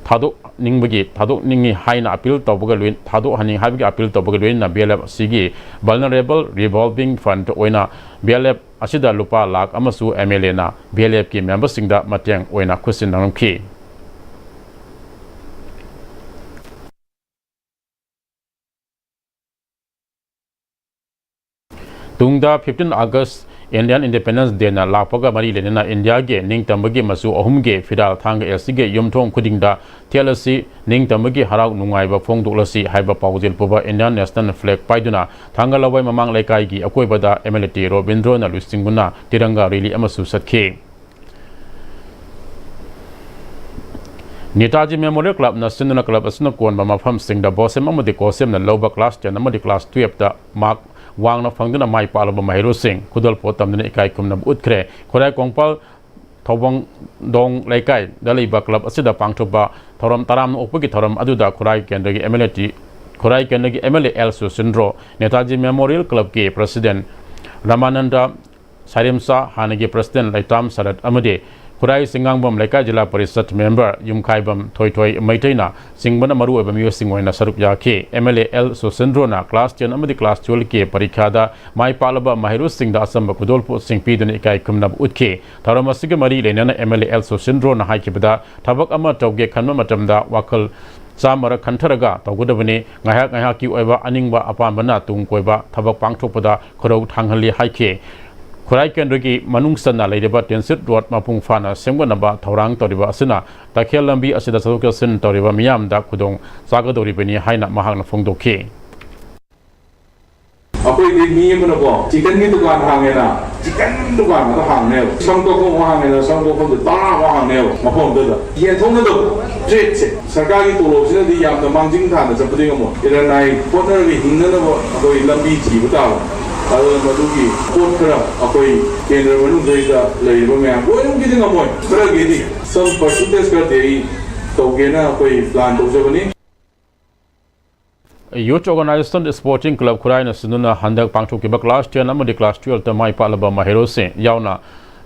ꯊꯥꯗꯣꯛꯅꯤꯡꯕꯒꯤ, ꯊꯥꯗꯣꯛꯅꯤꯡꯉꯤ ꯍꯥꯏꯅ appeal ꯇꯧꯕꯒ ꯂꯣꯏ-, ꯊꯥꯗꯣꯛꯍꯟꯅꯤꯡꯉꯤ ꯍꯥꯏꯕꯒꯤ appeal ꯇꯧꯕꯒ ꯂꯣꯏꯅꯅ ꯕꯤ ꯑꯦꯜ ꯑꯦꯐ ꯑꯁꯤꯒꯤ vulnerable revolving fund ꯑꯣꯏꯅ ꯕꯤ ꯑꯦꯜ ꯑꯦꯐ ꯑꯁꯤꯗ ꯂꯨꯄꯥ ꯂꯥꯈ ꯑꯃꯁꯨ ꯑꯦꯝ ꯑꯦꯜ ꯑꯦꯅ ꯕꯤ ꯑꯦꯜ ꯑꯦꯐꯀꯤ memberꯁꯤꯡꯗ ꯃꯇꯦꯡ ꯑꯣꯏꯅ ꯈꯨꯠꯁꯤꯟꯅꯔꯝꯈꯤ꯫ ꯇꯨꯡꯗ fifteen August Indian Independence Dayꯅ ꯂꯥꯛꯄꯒ ꯃꯔꯤ ꯂꯩꯅꯅ ꯏꯟꯗꯤꯌꯥꯒꯤ ꯅꯤꯡꯇꯝꯕꯒꯤ ꯃꯆꯨ ꯑꯍꯨꯝꯒꯤ ꯐꯤꯔꯥꯜ ꯊꯥꯡꯒ ꯑꯦꯜ ꯁꯤꯒꯤ ꯌꯨꯝꯊꯣꯡ ꯈꯨꯗꯤꯡꯗ ꯊꯦꯠꯂꯁꯤ, ꯅꯤꯡꯇꯝꯕꯒꯤ ꯍꯔꯥꯎ ꯅꯨꯡꯉꯥꯏꯕ ꯐꯣꯡꯗꯣꯛꯂꯁꯤ ꯍꯥꯏꯕ ꯄꯥꯎꯖꯦꯜ ꯄꯨꯕ Indian National Flag ꯄꯥꯏꯗꯨꯅ ꯊꯥꯡꯒ ꯂꯋꯥꯏ ꯃꯃꯥꯡ ꯂꯩꯀꯥꯏꯒꯤ ꯑꯀꯣꯏꯕꯗ ꯑꯦꯝ ꯑꯦꯜ ꯑꯦ ꯇꯤ ꯔꯣꯕꯤꯟꯗ꯭ꯔꯣꯅ ꯂꯨꯆꯤꯡꯗꯨꯅ ꯇꯤꯔꯪꯒꯥ rally ꯑꯃꯁꯨ ꯆꯠꯈꯤ꯫ ꯅꯦꯇꯥꯖꯤ Memorial Clubꯅ ꯁꯤꯟꯗꯨꯅ club ꯑꯁꯤꯅ ꯀꯣꯟꯕ ꯃꯐꯝꯁꯤꯡꯗ ꯕꯣꯁꯦꯝ ꯑꯃꯗꯤ ꯀꯣꯁꯦꯝꯅ ꯂꯧꯕ class ten ꯑꯃꯗꯤ class twelveꯇ mark ꯋꯥꯡꯅ ꯐꯪꯗꯨꯅ ꯃꯥꯏ ꯄꯥꯛꯂꯕ ꯃꯍꯩꯔꯣꯏꯁꯤꯡ ꯈꯨꯗꯣꯜꯄꯣꯠ ꯇꯝꯗꯨꯅ ꯏꯀꯥꯏ ꯈꯨꯝꯅꯕ ꯎꯠꯈ꯭ꯔꯦ꯫ ꯈꯨꯔꯥꯏ ꯀꯣꯡꯄꯥꯜ ꯊꯧꯕꯪꯗꯣꯡ ꯂꯩꯀꯥꯏꯗ ꯂꯩꯕ club ꯑꯁꯤꯗ ꯄꯥꯡꯊꯣꯛꯄ ꯊꯧꯔꯝ ꯇꯔꯥꯝꯅ ꯑꯣꯛꯄꯒꯤ ꯊꯧꯔꯝ ꯑꯗꯨꯗ ꯈꯨꯔꯥꯏ ꯀꯦꯟꯗ꯭ꯔꯒꯤ M L A T, Khurai ꯀꯦꯟꯗ꯭ꯔꯒꯤ M L A L Susindro, Netaji Memorial Clubꯀꯤ president ꯔꯃꯥꯅꯟꯗ ꯁꯥꯏꯔꯦꯝꯆꯥ, ꯍꯥꯟꯅꯒꯤ president ꯂꯩꯇꯥꯝ ꯁꯔꯠ ꯑꯃꯗꯤ ꯈꯨꯔꯥꯏ ꯆꯤꯡꯉꯥꯡꯕꯝ ꯂꯩꯀꯥꯏ ꯖꯤꯂꯥ ꯄꯔꯤꯁꯠ member ꯌꯨꯝꯈꯥꯏꯕꯝ ꯊꯣꯏꯊꯣꯏ ꯃꯩꯇꯩꯅ ꯆꯤꯡꯕꯅ ꯃꯔꯨꯑꯣꯏꯕ ꯃꯤꯑꯣꯏꯁꯤꯡ ꯑꯣꯏꯅ ꯁꯔꯨꯛ ꯌꯥꯈꯤ꯫ ꯑꯦꯝ ꯑꯦꯜ ꯑꯦ ꯑꯦꯜ ꯁꯨꯁꯤꯟꯗ꯭ꯔꯣꯅ class ten ꯑꯃꯗꯤ class twelveꯀꯤ ꯄꯔꯤꯈ꯭ꯌꯥꯗ ꯃꯥꯏ ꯄꯥꯛꯂꯕ ꯃꯍꯩꯔꯣꯏꯁꯤꯡꯗ ꯑꯆꯝꯕ ꯈꯨꯗꯣꯜꯄꯣꯠꯁꯤꯡ ꯄꯤꯗꯨꯅ ꯏꯀꯥꯏ ꯈꯨꯝꯅꯕ ꯎꯠꯈꯤ꯫ ꯊꯧꯔꯝ ꯑꯁꯤꯒ ꯃꯔꯤ ꯂꯩꯅꯅ ꯑꯦꯝ ꯑꯦꯜ ꯑꯦ ꯑꯦꯜ ꯁꯨꯁꯤꯟꯗ꯭ꯔꯣꯅ ꯍꯥꯏꯈꯤꯕꯗ, ꯊꯕꯛ ꯑꯃ ꯇꯧꯒꯦ ꯈꯟꯕ ꯃꯇꯝꯗ ꯋꯥꯈꯜ ꯆꯥꯝꯃꯔꯛ ꯈꯟꯊꯔꯒ ꯇꯧꯒꯗꯕꯅꯤ꯫ ꯉꯥꯏꯍꯥꯛ ꯉꯥꯏꯍꯥꯛꯀꯤ ꯑꯣꯏꯕ ꯑꯅꯤꯡꯕ ꯑꯄꯥꯝꯕꯅ ꯇꯨꯡ ꯀꯣꯏꯕ ꯊꯕꯛ ꯄꯥꯡꯊꯣꯛꯄꯗ ꯈꯨꯔꯧ ꯊꯥꯡꯍꯜꯂꯤ ꯍꯥꯏꯈꯤ꯫ ꯈꯨꯔꯥꯏ ꯀꯦꯟꯗ꯭ꯔꯒꯤ ꯃꯅꯨꯡ ꯆꯟꯅ ꯂꯩꯔꯤꯕ transit road ꯃꯄꯨꯡ ꯐꯥꯅ ꯁꯦꯝꯒꯠꯅꯕ ꯊꯧꯔꯥꯡ ꯇꯧꯔꯤꯕ ꯑꯁꯤꯅ ꯇꯈꯦꯜ ꯂꯝꯕꯤ ꯑꯁꯤꯗ ꯆꯠꯊꯣꯛ ꯆꯠꯁꯤꯟ ꯇꯧꯔꯤꯕ ꯃꯤꯌꯥꯝꯗ ꯈꯨꯗꯣꯡ ꯆꯥꯒꯗꯧꯔꯤꯕꯅꯤ ꯍꯥꯏꯅ ꯃꯍꯥꯛꯅ ꯐꯣꯡꯗꯣꯛꯈꯤ꯫ ꯑꯩꯈꯣꯏꯗꯤ ꯃꯤ ꯑꯃꯅꯀꯣ, ꯆꯤꯀꯟꯒꯤ ꯗꯨꯀꯥꯟ ꯍꯥꯡꯉꯦꯅ, ꯆꯤꯀꯟ ꯗꯨꯀꯥꯟ ꯑꯃ ꯍꯥꯡꯅꯦꯕ, ꯁꯝ ꯀꯛꯐꯝ ꯑꯃ ꯍꯥꯡꯉꯦꯅ, ꯁꯝ ꯀꯛꯐꯝꯗꯨ ꯇꯔꯥ ꯑꯃ ꯍꯥꯡꯅꯦꯕ, ꯃꯐꯝ ꯑꯗꯨꯗ ꯌꯦꯟꯊꯣꯛꯅꯗꯕ ꯇ꯭ꯔꯦꯠꯁꯦ꯫ ꯁꯔꯀꯥꯔꯒꯤ ꯇꯣꯂꯣꯞꯁꯤꯅꯗꯤ ꯌꯥꯝꯅ ꯃꯥꯡꯖꯤꯟ ꯊꯥꯅ ꯆꯠꯄꯗꯤ ꯉꯝꯃꯣꯏ꯫ ꯏꯔꯟ ꯅꯥꯏ ꯍꯣꯠꯅꯔꯒ ꯍꯤꯡꯅꯅꯕ ꯑꯩꯈꯣꯏ ꯂꯝꯕꯤ ꯊꯤꯕ ꯇꯥꯕ꯫ ꯑꯗꯨꯅ ꯃꯗꯨꯒꯤ ꯄꯣꯠ ꯈꯔ ꯑꯩꯈꯣꯏ ꯀꯦꯟꯗ꯭ꯔ ꯃꯅꯨꯡꯗꯩꯗ ꯂꯩꯔꯤꯕ ꯃꯌꯥꯝ ꯂꯣꯏꯅꯃꯛꯀꯤꯗꯤ ꯉꯝꯃꯣꯏ, ꯈꯔꯒꯤꯗꯤ, some percentage ꯈꯔꯗꯤ ꯑꯩ ꯇꯧꯒꯦꯅ ꯑꯩꯈꯣꯏ ꯄ꯭ꯂꯥꯟ ꯇꯧꯖꯕꯅꯤ꯫ Youth Organization Sporting Club ꯈꯨꯔꯥꯏꯅ ꯁꯤꯟꯗꯨꯅ ꯍꯟꯗꯛ ꯄꯥꯡꯊꯣꯛꯈꯤꯕ class ten ꯑꯃꯗꯤ class twelve ꯇ ꯃꯥꯏ ꯄꯥꯛꯂꯕ ꯃꯍꯩꯔꯣꯏꯁꯤꯡ ꯌꯥꯎꯅ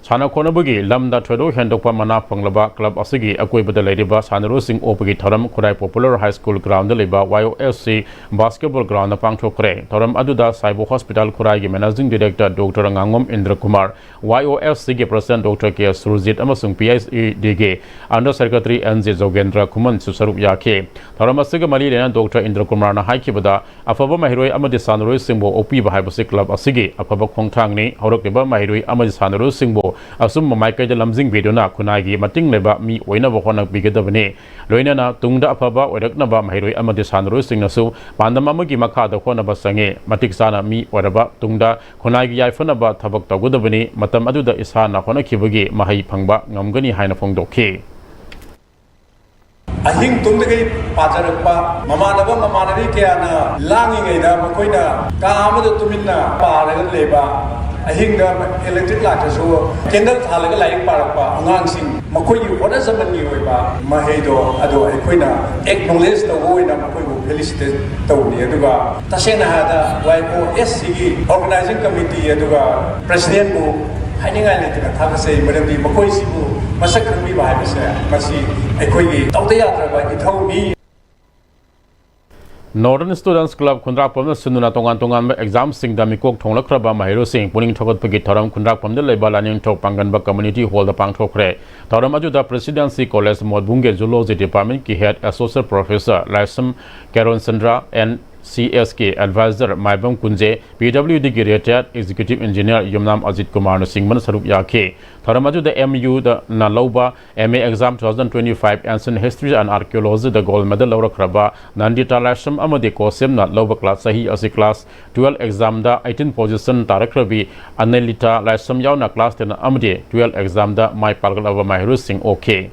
ꯁꯥꯟꯅ ꯈꯣꯠꯅꯕꯒꯤ ꯂꯝꯗ ꯊꯣꯏꯗꯣꯛ ꯍꯦꯟꯗꯣꯛꯄ ꯃꯅꯥ ꯐꯪꯂꯕ club ꯑꯁꯤꯒꯤ ꯑꯀꯣꯏꯕꯗ ꯂꯩꯔꯤꯕ ꯁꯥꯟꯅꯔꯣꯏꯁꯤꯡ ꯑꯣꯛꯄꯒꯤ ꯊꯧꯔꯝ ꯈꯨꯔꯥꯏ Popular High School ground ꯗ ꯂꯩꯕ Y O F C basketball ground ꯗ ꯄꯥꯡꯊꯣꯛꯈ꯭ꯔꯦ꯫ ꯊꯧꯔꯝ ꯑꯗꯨꯗ ꯁꯥꯏꯕꯣ Hospital ꯈꯨꯔꯥꯏꯒꯤ Managing Director Doctor ꯉꯥꯉꯣꯝ ꯏꯟꯗ꯭ꯔꯀꯨꯃꯥꯔ, Y O F C ꯒꯤ President Doctor K ꯁꯨꯔꯖꯤꯠ ꯑꯃꯁꯨꯡ P H E D ꯒꯤ Under Secretary N J ꯖꯣꯒꯦꯟꯗ꯭ꯔ ꯈꯨꯃꯟꯁꯨ ꯁꯔꯨꯛ ꯌꯥꯈꯤ꯫ ꯊꯧꯔꯝ ꯑꯁꯤꯒ ꯃꯔꯤ ꯂꯩꯅꯅ Doctor ꯏꯟꯗ꯭ꯔꯀꯨꯃꯥꯔꯅ ꯍꯥꯏꯈꯤꯕꯗ, ꯑꯐꯕ ꯃꯍꯩꯔꯣꯏ ꯑꯃꯗꯤ ꯁꯥꯟꯅꯔꯣꯏꯁꯤꯡꯕꯨ ꯑꯣꯛꯄꯤꯕ ꯍꯥꯏꯕꯁꯤ club ꯑꯁꯤꯒꯤ ꯑꯐꯕ ꯈꯣꯡꯊꯥꯡꯅꯤ꯫ ꯍꯧꯔꯛꯂꯤꯕ ꯃꯍꯩꯔꯣꯏ ꯑꯃꯗꯤ ꯁꯥꯟꯅꯔꯣꯏꯁꯤꯡꯕꯨ ꯑꯆꯨꯝꯕ ꯃꯥꯏꯀꯩꯗ ꯂꯝꯖꯤꯡꯕꯤꯗꯨꯅ ꯈꯨꯟꯅꯥꯏꯒꯤ ꯃꯇꯤꯡ ꯂꯩꯕ ꯃꯤ ꯑꯣꯏꯅꯕ ꯍꯣꯠꯅꯕꯤꯒꯗꯕꯅꯤ꯫ ꯂꯣꯏꯅꯅ ꯇꯨꯡꯗ ꯑꯐꯕ ꯑꯣꯏꯔꯛꯅꯕ ꯃꯍꯩꯔꯣꯏ ꯑꯃꯗꯤ ꯁꯥꯟꯅꯔꯣꯏꯁꯤꯡꯅꯁꯨ ꯄꯥꯟꯗꯝ ꯑꯃꯒꯤ ꯃꯈꯥꯗ ꯍꯣꯠꯅꯕ ꯆꯪꯏ꯫ ꯃꯇꯤꯛ ꯆꯥꯅ ꯃꯤ ꯑꯣꯏꯔꯕ ꯇꯨꯡꯗ ꯈꯨꯟꯅꯥꯏꯒꯤ ꯌꯥꯏꯐꯅꯕ ꯊꯕꯛ ꯇꯧꯒꯗꯕꯅꯤ꯫ ꯃꯇꯝ ꯑꯗꯨꯗ ꯏꯁꯥꯅ ꯍꯣꯠꯅꯈꯤꯕꯒꯤ ꯃꯍꯩ ꯐꯪꯕ ꯉꯝꯒꯅꯤ ꯍꯥꯏꯅ ꯐꯣꯡꯗꯣꯛꯈꯤ꯫ ꯑꯍꯤꯡ ꯇꯨꯝꯗꯈꯩ ꯄꯥꯖꯔꯛꯄ ꯃꯃꯥꯟꯅꯕ ꯃꯃꯥꯟꯅꯕꯤ ꯀꯌꯥꯅ ꯂꯥꯡꯉꯤꯉꯩꯗ ꯃꯈꯣꯏꯅ ꯀꯥ ꯑꯃꯗ ꯇꯨꯃꯤꯟꯅ ꯄꯥꯔꯒ ꯂꯩꯕ, ꯑꯍꯤꯡꯗ electric ꯂꯥꯛꯇ꯭ꯔꯁꯨ candle ꯊꯥꯜꯂꯒ ꯂꯥꯏꯔꯤꯛ ꯄꯥꯔꯛꯄ ꯑꯉꯥꯡꯁꯤꯡ, ꯃꯈꯣꯏꯒꯤ ꯍꯣꯠꯅꯖꯃꯟꯒꯤ ꯑꯣꯏꯕ ꯃꯍꯩꯗꯣ ꯑꯗꯣ ꯑꯩꯈꯣꯏꯅ acknowledge ꯇꯧꯕ ꯑꯣꯏꯅ ꯃꯈꯣꯏꯕꯨ felicitate ꯇꯧꯕꯅꯤ꯫ ꯑꯗꯨꯒ ꯇꯁꯦꯡꯅ ꯍꯥꯏꯔꯕꯗ Y O S C ꯒꯤ organizing committee ꯑꯗꯨꯒ president ꯕꯨ ꯍꯥꯏꯅꯤꯡꯉꯥꯏ ꯂꯩꯇꯅ ꯊꯥꯒꯠꯆꯩ, ꯃꯔꯝꯗꯤ ꯃꯈꯣꯏꯁꯤꯕꯨ ꯃꯁꯛ ꯈꯪꯕꯤꯕ ꯍꯥꯏꯕꯁꯦ ꯃꯁꯤ ꯑꯩꯈꯣꯏꯒꯤ ꯇꯧꯗ ꯌꯥꯗ꯭ꯔꯕ ꯏꯊꯧꯅꯤ꯫ Northern Students Club ꯈꯨꯟꯗ꯭ꯔꯥꯛꯄꯝꯅ ꯁꯤꯟꯗꯨꯅ ꯇꯣꯉꯥꯟ ꯇꯣꯉꯥꯟꯕ exam ꯁꯤꯡꯗ ꯃꯤꯀꯣꯛ ꯊꯣꯡꯂꯛꯈ꯭ꯔꯕ ꯃꯍꯩꯔꯣꯏꯁꯤꯡ ꯄꯨꯛꯅꯤꯡ ꯊꯧꯒꯠꯄꯒꯤ ꯊꯧꯔꯝ ꯈꯨꯟꯗ꯭ꯔꯥꯛꯄꯝꯗ ꯂꯩꯕ ꯂꯥꯏꯅꯤꯡꯊꯧ ꯄꯥꯡꯒꯟꯕ community hall ꯗ ꯄꯥꯡꯊꯣꯛꯈ꯭ꯔꯦ꯫ ꯊꯧꯔꯝ ꯑꯗꯨꯗ Presidency College ꯃꯣꯠꯕꯨꯡꯒꯤ Zoology Department ꯀꯤ head Associate Professor Laishram Keron Chandra, N C S K Advisor Maibam Kunje, P W Dꯒꯤ Retired Executive Engineer Yumnam Ajit ꯀꯨꯃꯥꯔꯅꯆꯤꯡꯕꯅ ꯁꯔꯨꯛ ꯌꯥꯈꯤ꯫ ꯊꯧꯔꯝ ꯑꯗꯨꯗ M Uꯗꯅ ꯂꯧꯕ M A Exam two thousand twenty-five Ancient History and Archaeologyꯗ gold medal ꯂꯧꯔꯛꯈ꯭ꯔꯕ ꯅꯟꯗꯤꯇꯥ ꯂꯥꯏꯁ꯭ꯔꯝ ꯑꯃꯗꯤ ꯀꯣꯁꯦꯝꯅ ꯂꯧꯕ class, ꯆꯍꯤ ꯑꯁꯤ class twelve examꯗ eighteen position ꯇꯥꯔꯛꯈ꯭ꯔꯕꯤ ꯑꯅꯤꯂꯤꯇꯥ ꯂꯥꯏꯁ꯭ꯔꯝ ꯌꯥꯎꯅ class ten ꯑꯃꯗꯤ twelve examꯗ ꯃꯥꯏ ꯄꯥꯛꯂꯛꯂꯕ ꯃꯍꯩꯔꯣꯏꯁꯤꯡ ꯑꯣꯛꯈꯤ꯫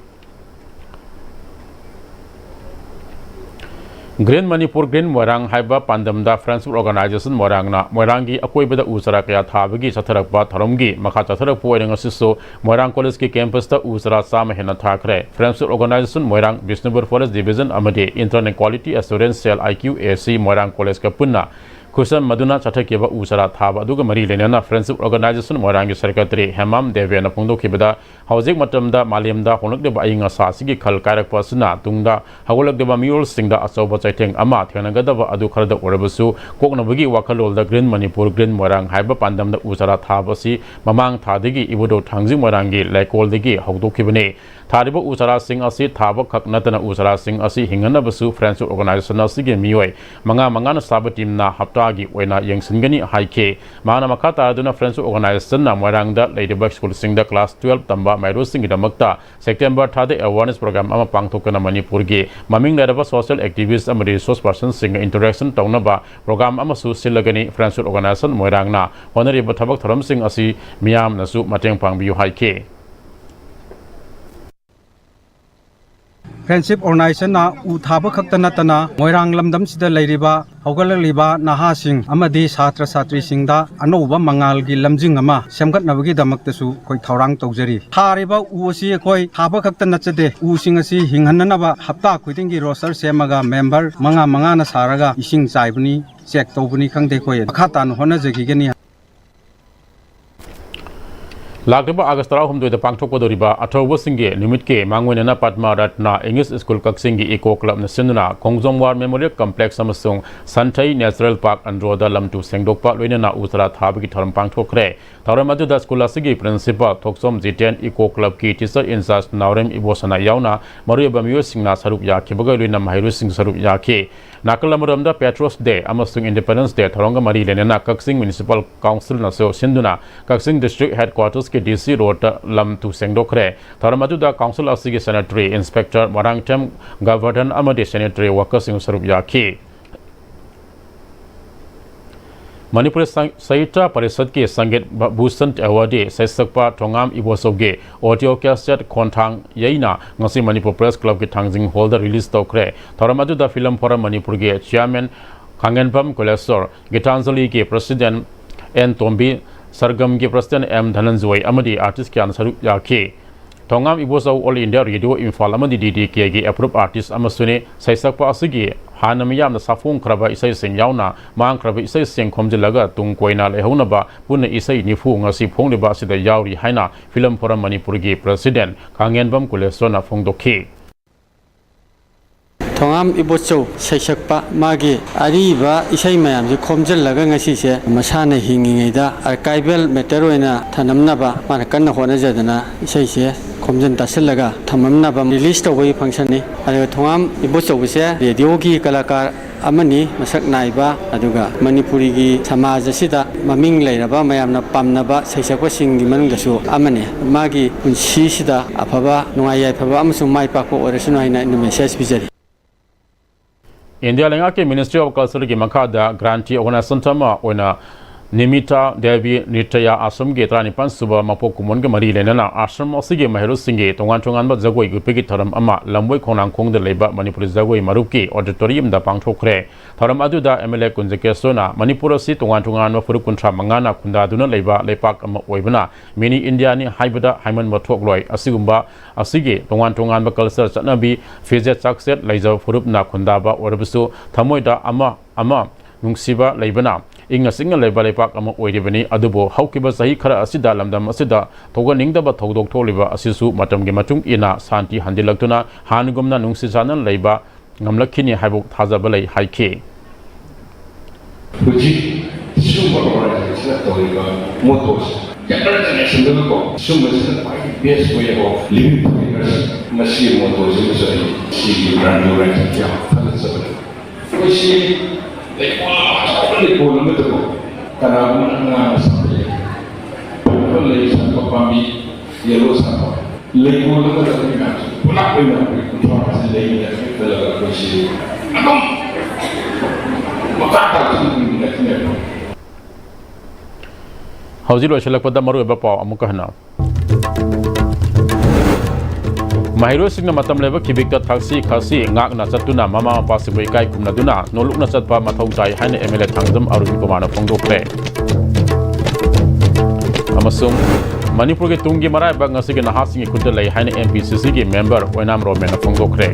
Green Manipur, Green ꯃꯣꯏꯔꯥꯡ ꯍꯥꯏꯕ ꯄꯥꯟꯗꯝꯗ Friendship Organization ꯃꯣꯏꯔꯥꯡꯅ ꯃꯣꯏꯔꯥꯡꯒꯤ ꯑꯀꯣꯏꯕꯗ ꯎ ꯆꯥꯔꯥ ꯀꯌꯥ ꯊꯥꯕꯒꯤ ꯆꯠꯊꯔꯛꯄ ꯊꯧꯔꯝꯒꯤ ꯃꯈꯥ ꯆꯠꯊꯔꯛꯄ ꯑꯣꯏꯅ ꯉꯁꯤꯁꯨ ꯃꯣꯏꯔꯥꯡ collegeꯀꯤ campusꯇ ꯎ ꯆꯥꯔꯥ ꯆꯥꯝꯃ ꯍꯦꯟꯅ ꯊꯥꯈ꯭ꯔꯦ꯫ Friendship Organization ꯃꯣꯏꯔꯥꯡ, Bishnupur Forest Division ꯑꯃꯗꯤ Internal Quality Assurance Cell, I Q A C, ꯃꯣꯏꯔꯥꯡ collegeꯀ ꯄꯨꯟꯅ ꯈꯨꯠꯁꯝꯅꯗꯨꯅ ꯆꯠꯊꯈꯤꯕ ꯎ ꯆꯥꯔꯥ ꯊꯥꯕ ꯑꯗꯨꯒ ꯃꯔꯤ ꯂꯩꯅꯅ Friendship Organization ꯃꯣꯏꯔꯥꯡꯒꯤ secretary ꯍꯦꯃꯥꯝ ꯗꯦꯕꯦꯅ ꯐꯣꯡꯗꯣꯛꯈꯤꯕꯗ, ꯍꯧꯖꯤꯛ ꯃꯇꯝꯗ ꯃꯥꯂꯦꯝꯗ ꯍꯣꯡꯂꯛꯂꯤꯕ ꯑꯏꯪ ꯑꯁꯥ ꯑꯁꯤꯒꯤ ꯈꯜ ꯀꯥꯏꯔꯛꯄ ꯑꯁꯤꯅ ꯇꯨꯡꯗ ꯍꯧꯒꯠꯂꯛꯂꯤꯕ ꯃꯤꯔꯣꯜꯁꯤꯡꯗ ꯑꯆꯧꯕ ꯆꯩꯊꯦꯡ ꯑꯃ ꯊꯦꯡꯅꯒꯗꯕ ꯑꯗꯨ ꯈꯔꯗ ꯑꯣꯏꯔꯕꯁꯨ ꯀꯣꯛꯅꯕꯒꯤ ꯋꯥꯈꯜꯂꯣꯟꯗ Green Manipur, Green ꯃꯣꯏꯔꯥꯡ ꯍꯥꯏꯕ ꯄꯥꯟꯗꯝꯗ ꯎ ꯆꯥꯔꯥ ꯊꯥꯕ ꯑꯁꯤ ꯃꯃꯥꯡ ꯊꯥꯗꯒꯤ ꯏꯕꯨꯙꯧ ꯊꯥꯡꯖꯤꯡ ꯃꯣꯏꯔꯥꯡꯒꯤ ꯂꯩꯀꯣꯜꯗꯒꯤ ꯍꯧꯗꯣꯛꯈꯤꯕꯅꯤ꯫ ꯊꯥꯔꯤꯕ ꯎ ꯆꯥꯔꯥꯁꯤꯡ ꯑꯁꯤ ꯊꯥꯕ ꯈꯛ ꯅꯠꯇꯅ ꯎ ꯆꯥꯔꯥꯁꯤꯡ ꯑꯁꯤ ꯍꯤꯡꯍꯟꯅꯕꯁꯨ Friendship Organization ꯑꯁꯤꯒꯤ ꯃꯤꯑꯣꯏ ꯃꯉꯥ ꯃꯉꯥꯅ ꯆꯥꯕ teamꯅ ꯍꯞꯇꯥꯒꯤ ꯑꯣꯏꯅ ꯌꯦꯡꯁꯤꯟꯒꯅꯤ ꯍꯥꯏꯈꯤ꯫ ꯃꯍꯥꯛꯅ ꯃꯈꯥ ꯇꯥꯔꯗꯨꯅ Friendship Organizationꯅ ꯃꯣꯏꯔꯥꯡꯗ ꯂꯩꯔꯤꯕ schoolꯁꯤꯡꯗ class twelve ꯇꯝꯕ ꯃꯍꯩꯔꯣꯏꯁꯤꯡꯒꯤꯗꯃꯛꯇ September ꯊꯥꯗ awareness program ꯑꯃ ꯄꯥꯡꯊꯣꯛꯇꯨꯅ ꯃꯅꯤꯄꯨꯔꯒꯤ ꯃꯃꯤꯡ ꯂꯩꯔꯕ social activist ꯑꯃꯗꯤ resource personꯁꯤꯡꯒ interaction ꯇꯧꯅꯕ program ꯑꯃꯁꯨ ꯁꯤꯜꯂꯒꯅꯤ꯫ Friendship Organization ꯃꯣꯏꯔꯥꯡꯅ ꯍꯣꯠꯅꯔꯤꯕ ꯊꯕꯛ ꯊꯧꯔꯝꯁꯤꯡ ꯑꯁꯤ ꯃꯤꯌꯥꯝꯅꯁꯨ ꯃꯇꯦꯡ ꯄꯥꯡꯕꯤꯌꯨ ꯍꯥꯏꯈꯤ꯫ Friendship Organizationꯅ ꯎ ꯊꯥꯕ ꯈꯛꯇ ꯅꯠꯇꯅ ꯃꯣꯏꯔꯥꯡ ꯂꯝꯗꯝꯁꯤꯗ ꯂꯩꯔꯤꯕ ꯍꯧꯒꯠꯂꯛꯂꯤꯕ ꯅꯍꯥꯁꯤꯡ ꯑꯃꯗꯤ ꯁꯥꯇ꯭ꯔ ꯁꯥꯇ꯭ꯔꯤꯁꯤꯡꯗ ꯑꯅꯧꯕ ꯃꯉꯥꯜꯒꯤ ꯂꯝꯖꯤꯡ ꯑꯃ ꯁꯦꯝꯒꯠꯅꯕꯒꯤꯗꯃꯛꯇꯁꯨ ꯑꯩꯈꯣꯏ ꯊꯧꯔꯥꯡ ꯇꯧꯖꯔꯤ꯫ ꯊꯥꯔꯤꯕ ꯎ ꯑꯁꯤ ꯑꯩꯈꯣꯏ ꯊꯥꯕ ꯈꯛꯇ ꯅꯠꯆꯗꯦ, ꯎꯁꯤꯡ ꯑꯁꯤ ꯍꯤꯡꯍꯟꯅꯅꯕ ꯍꯞꯇꯥ ꯈꯨꯗꯤꯡꯒꯤ roster ꯁꯦꯝꯃꯒ member ꯃꯉꯥ ꯃꯉꯥꯅ ꯁꯥꯔꯒ ꯏꯁꯤꯡ ꯆꯥꯏꯕꯅꯤ, check ꯇꯧꯕꯅꯤ ꯈꯪꯗꯦ, ꯑꯩꯈꯣꯏ ꯃꯈꯥ ꯇꯥꯅ ꯍꯣꯠꯅꯖꯈꯤꯒꯅꯤ꯫ ꯂꯥꯛꯂꯤꯕ ꯑꯥꯒꯁ ꯇꯔꯥꯍꯨꯝꯗꯣꯏꯗ ꯄꯥꯡꯊꯣꯛꯀꯗꯧꯔꯤꯕ ꯑꯊꯧꯕꯁꯤꯡꯒꯤ ꯅꯨꯃꯤꯠꯀꯤ ꯃꯥꯡꯑꯣꯏꯅꯅ ꯄꯗꯃ ꯔꯠꯅ ꯏꯪꯂꯤꯁ ꯁ꯭ꯀꯨꯜ ꯀꯛꯆꯤꯡꯒꯤ ꯏꯀꯣ ꯀ꯭ꯂꯕꯅ ꯁꯤꯟꯗꯨꯅ ꯈꯣꯡꯖꯣꯝ ꯋꯥꯔ ꯃꯦꯃꯣꯔꯤꯌꯦꯜ ꯀꯝꯄ꯭ꯂꯦꯛꯁ ꯑꯃꯁꯨꯡ ꯁꯟꯊꯩ ꯅꯦꯆꯔꯦꯜ ꯄꯥꯔꯛ ꯑꯟꯗ꯭ꯔꯣꯗ ꯂꯝ ꯇꯨ ꯁꯦꯡꯗꯣꯛꯄ ꯂꯣꯏꯅꯅ ꯎ ꯆꯥꯔꯥ ꯊꯥꯕꯒꯤ ꯊꯧꯔꯝ ꯄꯥꯡꯊꯣꯛꯈ꯭ꯔꯦ꯫ ꯊꯧꯔꯝ ꯑꯗꯨꯗ ꯁ꯭ꯀꯨꯜ ꯑꯁꯤꯒꯤ ꯄ꯭ꯔꯤꯟꯁꯤꯄꯥꯜ ꯊꯣꯛꯆꯣꯝ ꯖꯤꯇꯦꯟ, ꯏꯀꯣ ꯀ꯭ꯂꯕꯀꯤ ꯇꯤꯆꯔ ꯏꯟꯆꯥꯔꯖ ꯅꯥꯎꯔꯦꯝ ꯏꯕꯣꯁꯅꯥ ꯌꯥꯎꯅ ꯃꯔꯨꯑꯣꯏꯕ ꯃꯤꯑꯣꯏꯁꯤꯡꯅ ꯁꯔꯨꯛ ꯌꯥꯈꯤꯕꯒ ꯂꯣꯏꯅꯅ ꯃꯍꯩꯔꯣꯏꯁꯤꯡ ꯁꯔꯨꯛ ꯌꯥꯈꯤ꯫ ꯅꯥꯀꯜ ꯑꯃꯔꯣꯝꯗ Patriots Day ꯑꯃꯁꯨꯡ Independence Day ꯊꯧꯔꯝꯒ ꯃꯔꯤ ꯂꯩꯅꯅ ꯀꯛꯆꯤꯡ ꯃ꯭ꯌꯨꯅꯤꯁꯤꯄꯥꯜ ꯀꯥꯎꯟꯁꯤꯜꯅꯁꯨ ꯁꯤꯟꯗꯨꯅ ꯀꯛꯆꯤꯡ ꯗꯤꯁꯇ꯭ꯔꯤꯛ ꯍꯦꯗꯀ꯭ꯋꯥꯇꯔꯁꯀꯤ ꯗꯤ ꯁꯤ ꯔꯣꯗꯇ ꯂꯝ ꯇꯨ ꯁꯦꯡꯗꯣꯛꯈ꯭ꯔꯦ꯫ ꯊꯧꯔꯝ ꯑꯗꯨꯗ ꯀꯥꯎꯟꯁꯤꯜ ꯑꯁꯤꯒꯤ ꯁꯦꯅꯦꯇꯔꯤ ꯏꯟꯁꯄꯦꯛꯇꯔ ꯃꯣꯏꯔꯥꯡꯊꯦꯝ ꯒꯕꯔꯙꯟ ꯑꯃꯗꯤ ꯁꯦꯅꯦꯇꯔꯤ ꯋꯥꯔꯀꯔꯁꯤꯡ ꯁꯔꯨꯛ ꯌꯥꯈꯤ꯫ ꯃꯅꯤꯄꯨꯔ ꯁꯪ-, ꯁꯥꯍꯤꯇ꯭ꯌ ꯄꯔꯤꯁꯠꯀꯤ ꯁꯪꯒꯤꯠ ꯚ-, ꯚꯨꯁꯟ ꯑꯦꯋꯥꯔꯗꯤ ꯁꯩꯁꯛꯄ ꯊꯣꯉꯥꯝ ꯏꯕꯣꯆꯧꯒꯤ ꯑꯣꯗꯤꯑꯣ ꯀꯦꯁꯦꯠ ꯈꯣꯟꯊꯥꯡ ꯌꯩꯅ ꯉꯁꯤ ꯃꯅꯤꯄꯨꯔ ꯄ꯭ꯔꯦꯁ ꯀ꯭ꯂꯕꯀꯤ ꯊꯥꯡꯖꯤꯡ ꯍꯣꯜꯗ ꯔꯤꯂꯤꯖ ꯇꯧꯈ꯭ꯔꯦ꯫ ꯊꯧꯔꯝ ꯑꯗꯨꯗ ꯐꯤꯂꯝ ꯐꯣꯔꯝ ꯃꯅꯤꯄꯨꯔꯒꯤ ꯆꯤꯌꯥꯔꯃꯦꯟ ꯈꯥꯡꯉꯦꯟꯐꯝ ꯀꯨꯂꯦꯁꯣꯔ, ꯒꯤꯇꯥꯟꯖꯂꯤꯒꯤ ꯄ꯭ꯔꯁꯤꯗꯦꯟ ꯑꯦꯟ ꯇꯣꯝꯕꯤ, ꯁꯔꯒꯝꯒꯤ ꯄ꯭ꯔꯁꯤꯗꯦꯟ ꯑꯦꯝ ꯙꯅꯟꯖꯣꯏ ꯑꯃꯗꯤ ꯑꯥꯔꯇꯤꯁ ꯀꯌꯥꯅ ꯁꯔꯨꯛ ꯌꯥꯈꯤ꯫ Thongam Ibochou all India radio Imphal ꯑꯃꯗꯤ ꯗꯤ ꯗꯤ ꯀꯦꯒꯤ ꯑꯦꯄ꯭ꯔꯨꯞ ꯑꯥꯔꯇꯤꯁ ꯑꯃꯁꯨꯅꯤ꯫ ꯁꯩꯁꯛꯄ ꯑꯁꯤꯒꯤ ꯍꯥꯟꯅ ꯃꯤꯌꯥꯝꯅ ꯁꯥꯐꯣꯡꯈ꯭ꯔꯕ ꯏꯁꯩꯁꯤꯡ ꯌꯥꯎꯅ ꯃꯥꯡꯈ꯭ꯔꯕ ꯏꯁꯩꯁꯤꯡ ꯈꯣꯝꯖꯤꯜꯂꯒ ꯇꯨꯡ ꯀꯣꯏꯅ ꯂꯩꯍꯧꯅꯕ ꯄꯨꯟꯅ ꯏꯁꯩ ꯅꯤꯐꯨ ꯉꯁꯤ ꯐꯣꯡꯂꯤꯕ ꯑꯁꯤꯗ ꯌꯥꯎꯔꯤ ꯍꯥꯏꯅ ꯐꯤꯂꯝ ꯐꯣꯔꯝ ꯃꯅꯤꯄꯨꯔꯒꯤ ꯄ꯭ꯔꯁꯤꯗꯦꯟ ꯈꯥꯡꯉꯦꯟꯕꯝ ꯀꯨꯂꯦꯁꯣꯔꯅ ꯐꯣꯡꯗꯣꯛꯈꯤ꯫ ꯊꯣꯉꯥꯝ ꯏꯕꯣꯆꯧ ꯁꯩꯁꯛꯄ ꯃꯥꯒꯤ ꯑꯔꯤꯕ ꯏꯁꯩ ꯃꯌꯥꯝꯁꯦ ꯈꯣꯝꯖꯤꯜꯂꯒ ꯉꯁꯤꯁꯦ ꯃꯁꯥꯅ ꯍꯤꯡꯉꯤꯉꯩꯗ ꯑꯥꯔꯀꯥꯏꯚꯦꯜ ꯃꯦꯇꯔ ꯑꯣꯏꯅ ꯊꯅꯝꯅꯕ ꯃꯥꯅ ꯀꯟꯅ ꯍꯣꯠꯅꯖꯗꯅ ꯏꯁꯩꯁꯦ ꯈꯣꯝꯖꯤꯟ ꯇꯥꯁꯤꯜꯂꯒ ꯊꯝꯃꯝꯅꯕ ꯔꯤꯂꯤꯁ ꯇꯧꯕꯒꯤ ꯐꯪꯁꯟꯅꯤ꯫ ꯑꯗꯨꯒ ꯊꯣꯉꯥꯝ ꯏꯕꯣꯆꯧꯕꯁꯦ ꯔꯦꯗꯤꯑꯣꯒꯤ ꯀꯂꯥꯀꯥꯔ ꯑꯃꯅꯤ, ꯃꯁꯛ ꯅꯥꯏꯕ, ꯑꯗꯨꯒ ꯃꯅꯤꯄꯨꯔꯤꯒꯤ ꯁꯃꯥꯖ ꯑꯁꯤꯗ ꯃꯃꯤꯡ ꯂꯩꯔꯕ, ꯃꯌꯥꯝꯅ ꯄꯥꯝꯅꯕ ꯁꯩꯁꯛꯄꯁꯤꯡꯒꯤ ꯃꯅꯨꯡꯗꯁꯨ ꯑꯃꯅꯤ꯫ ꯃꯥꯒꯤ ꯄꯨꯟꯁꯤꯁꯤꯗ ꯑꯐꯕ, ꯅꯨꯡꯉꯥꯏ ꯌꯥꯏꯐꯕ ꯑꯃꯁꯨꯡ ꯃꯥꯏ ꯄꯥꯛꯄ ꯑꯣꯏꯔꯁꯅꯨ ꯍꯥꯏꯅ ꯑꯩꯅ ꯃꯦꯁꯦꯖ ꯄꯤꯖꯔꯤ꯫ ꯏꯟꯗꯤꯌꯥ ꯂꯩꯉꯥꯛꯀꯤ Ministry of Culture ꯒꯤ ꯃꯈꯥꯗ grantee organization ꯑꯃ ꯑꯣꯏꯅ ꯅꯤꯃꯤꯇꯥ ꯗꯦꯕꯤ ꯅ꯭ꯔꯤꯇꯌ ꯑꯥꯁ꯭ꯔꯝꯒꯤ ꯇꯔꯥꯅꯤꯄꯥꯟ ꯁꯨꯕ ꯃꯄꯣꯛ ꯀꯨꯝꯑꯣꯟꯒ ꯃꯔꯤ ꯂꯩꯅꯅ ꯑꯥꯁ꯭ꯔꯝ ꯑꯁꯤꯒꯤ ꯃꯍꯩꯔꯣꯏꯁꯤꯡꯒꯤ ꯇꯣꯉꯥꯟ ꯇꯣꯉꯥꯟꯕ ꯖꯒꯣꯏ ꯎꯠꯄꯒꯤ ꯊꯧꯔꯝ ꯑꯃ ꯂꯝꯕꯣꯏ ꯈꯣꯡꯅꯥꯡꯈꯣꯡꯗ ꯂꯩꯕ ꯃꯅꯤꯄꯨꯔꯤ ꯖꯒꯣꯏ ꯃꯔꯨꯞꯀꯤ auditorium ꯗ ꯄꯥꯡꯊꯣꯛꯈ꯭ꯔꯦ꯫ ꯊꯧꯔꯝ ꯑꯗꯨꯗ M L A ꯀꯨꯟꯖꯀꯦꯁꯣꯔꯅ ꯃꯅꯤꯄꯨꯔ ꯑꯁꯤ ꯇꯣꯉꯥꯟ ꯇꯣꯉꯥꯟꯕ ꯐꯨꯔꯨꯞ ꯀꯨꯟꯊ꯭ꯔꯥ ꯃꯉꯥꯅ ꯈꯨꯟꯗꯥꯗꯨꯅ ꯂꯩꯕ ꯂꯩꯄꯥꯛ ꯑꯃ ꯑꯣꯏꯕꯅ mini India ꯅꯤ ꯍꯥꯏꯕꯗ ꯍꯥꯏꯃꯟꯕ ꯊꯣꯛꯂꯣꯏ꯫ ꯑꯁꯤꯒꯨꯝꯕ ꯑꯁꯤꯒꯤ ꯇꯣꯉꯥꯟ ꯇꯣꯉꯥꯟꯕ culture, ꯆꯠꯅꯕꯤ, ꯐꯤꯖꯦꯠ ꯆꯥꯛꯆꯦꯠ ꯂꯩꯖꯕ ꯐꯨꯔꯨꯞꯅ ꯈꯨꯟꯗꯥꯕ ꯑꯣꯏꯔꯕꯁꯨ ꯊꯃꯣꯏꯗ ꯑꯃ ꯑꯃ ꯅꯨꯡꯁꯤꯕ ꯂꯩꯕꯅ ꯏꯪꯅ ꯆꯤꯛꯅ ꯂꯩꯕ ꯂꯩꯄꯥꯛ ꯑꯃ ꯑꯣꯏꯔꯤꯕꯅꯤ꯫ ꯑꯗꯨꯕꯨ ꯍꯧꯈꯤꯕ ꯆꯍꯤ ꯈꯔ ꯑꯁꯤꯗ ꯂꯝꯗꯝ ꯑꯁꯤꯗ ꯊꯧꯒꯠꯅꯤꯡꯗꯕ ꯊꯧꯗꯣꯛ ꯊꯣꯛꯂꯤꯕ ꯑꯁꯤꯁꯨ ꯃꯇꯝꯒꯤ ꯃꯇꯨꯡ ꯏꯟꯅ ꯁꯥꯟꯇꯤ ꯍꯟꯖꯤꯜꯂꯛꯇꯨꯅ ꯍꯥꯟꯅꯒꯨꯝꯅ ꯅꯨꯡꯁꯤ ꯆꯥꯟꯅꯅ ꯂꯩꯕ ꯉꯝꯂꯛꯈꯤꯅꯤ ꯍꯥꯏꯕ ꯊꯥꯖꯕ ꯂꯩ ꯍꯥꯏꯈꯤ꯫ ꯍꯧꯖꯤꯛ ꯁꯤꯒꯨꯝꯕ ꯑꯣꯔꯒꯅꯥꯏꯖꯦꯁꯟ ꯇꯧꯔꯤꯕ ꯃꯣꯇꯣꯁꯦ ꯖꯦꯅꯦꯔꯦꯁꯟꯗꯀꯣ ꯁꯤꯒꯨꯝꯕꯁꯤꯅ ꯈ꯭ꯋꯥꯏꯗꯒꯤ ꯕꯦꯁ ꯋꯦ ꯑꯣꯐ ꯂꯤꯚꯤꯡ ꯐꯣꯔ ꯃꯁꯤꯒꯤ ꯃꯣꯇꯣꯁꯤꯃꯁꯨ ꯑꯩ ꯁꯤꯒꯤ ꯕ꯭ꯔꯥꯟ ꯑꯣꯔꯒꯅꯥꯏꯖꯦꯁꯟꯁꯦ ꯌꯥꯝ ꯊꯥꯒꯠꯆꯕꯅꯤ꯫ ꯑꯩꯈꯣꯏꯁꯤ ꯂꯩꯀꯣꯜ ꯑꯃ, ꯑꯆꯧꯕ ꯂꯩꯀꯣꯜ ꯑꯃꯗꯀꯣ ꯀꯅꯥꯒꯨꯝꯕꯅ ꯑꯉꯥꯡ ꯃꯆꯥ ꯂꯩ, ꯂꯩ ꯁꯥꯠꯄ ꯄꯥꯝꯕꯤ, ꯌꯦꯜꯂꯣ ꯁꯥꯠꯄ ꯂꯩꯀꯣꯜ ꯑꯃꯗ ꯑꯩꯈꯣꯏ ꯃꯌꯥꯝꯁꯦ ꯄꯨꯂꯞ ꯑꯣꯏꯅ ꯑꯩꯈꯣꯏ ꯀꯨꯟꯊ꯭ꯔꯥ ꯃꯥꯄꯟ ꯂꯩꯃꯤꯟꯅꯔꯒ ꯈꯜꯂꯒ ꯑꯩꯈꯣꯏꯁꯤ ꯑꯗꯨꯝ ꯃꯈꯥ ꯇꯥꯕꯁꯨ ꯍꯤꯡꯃꯤꯟꯅꯈꯤꯅꯦꯕ꯫ ꯍꯧꯖꯤꯛ ꯂꯣꯏꯁꯤꯜꯂꯛꯄꯗ ꯃꯔꯨꯑꯣꯏꯕ ꯄꯥꯎ ꯑꯃꯨꯛꯀ ꯍꯟꯅ꯫ ꯃꯍꯩꯔꯣꯏꯁꯤꯡꯅ ꯃꯇꯝ ꯂꯩꯕ ꯈꯤꯕꯤꯛꯇ ꯊꯛꯁꯤ ꯈꯥꯁꯤ ꯉꯥꯛꯅ ꯆꯠꯇꯨꯅ ꯃꯃꯥ ꯃꯄꯥꯁꯤꯡꯕꯨ ꯏꯀꯥꯏ ꯈꯨꯝꯅꯗꯨꯅ ꯅꯣꯂꯨꯛꯅ ꯆꯠꯄ ꯃꯊꯧ ꯇꯥꯏ ꯍꯥꯏꯅ M L A Thangjam Arun ꯀꯨꯃꯥꯔꯅ ꯐꯣꯡꯗꯣꯛꯈ꯭ꯔꯦ꯫ ꯑꯃꯁꯨꯡ ꯃꯅꯤꯄꯨꯔꯒꯤ ꯇꯨꯡꯒꯤ ꯃꯔꯥꯏꯕꯛ ꯉꯁꯤꯒꯤ ꯅꯍꯥꯁꯤꯡꯒꯤ ꯈꯨꯠꯇ ꯂꯩ ꯍꯥꯏꯅ ꯑꯦꯝ ꯄꯤ ꯁꯤ ꯁꯤꯒꯤ ꯃꯦꯝꯕꯔ ꯑꯣꯏꯅꯥꯝ ꯔꯣꯃꯦꯟꯅ ꯐꯣꯡꯗꯣꯛꯈ꯭ꯔꯦ꯫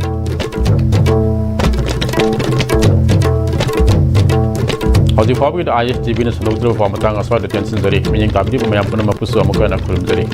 ꯍꯧꯖꯤꯛ ꯐꯥꯎꯕꯒꯤꯗꯤ ꯑꯥꯏ ꯑꯦꯁ ꯇꯤ ꯚꯤꯅ ꯁꯟꯗꯣꯛꯆꯔꯕ ꯄꯥꯎ ꯃꯇꯥꯡ ꯑꯁ꯭ꯋꯥꯏꯗ ꯇꯦꯟꯁꯤꯟꯖꯔꯤ꯫ ꯃꯤꯠꯌꯦꯡ ꯇꯥꯕꯤꯔꯤꯕ ꯃꯌꯥꯝ ꯄꯨꯝꯅꯃꯛꯄꯨꯁꯨ ꯑꯃꯨꯛꯀ ꯍꯟꯅ ꯈꯨꯔꯨꯝꯖꯔꯤ꯫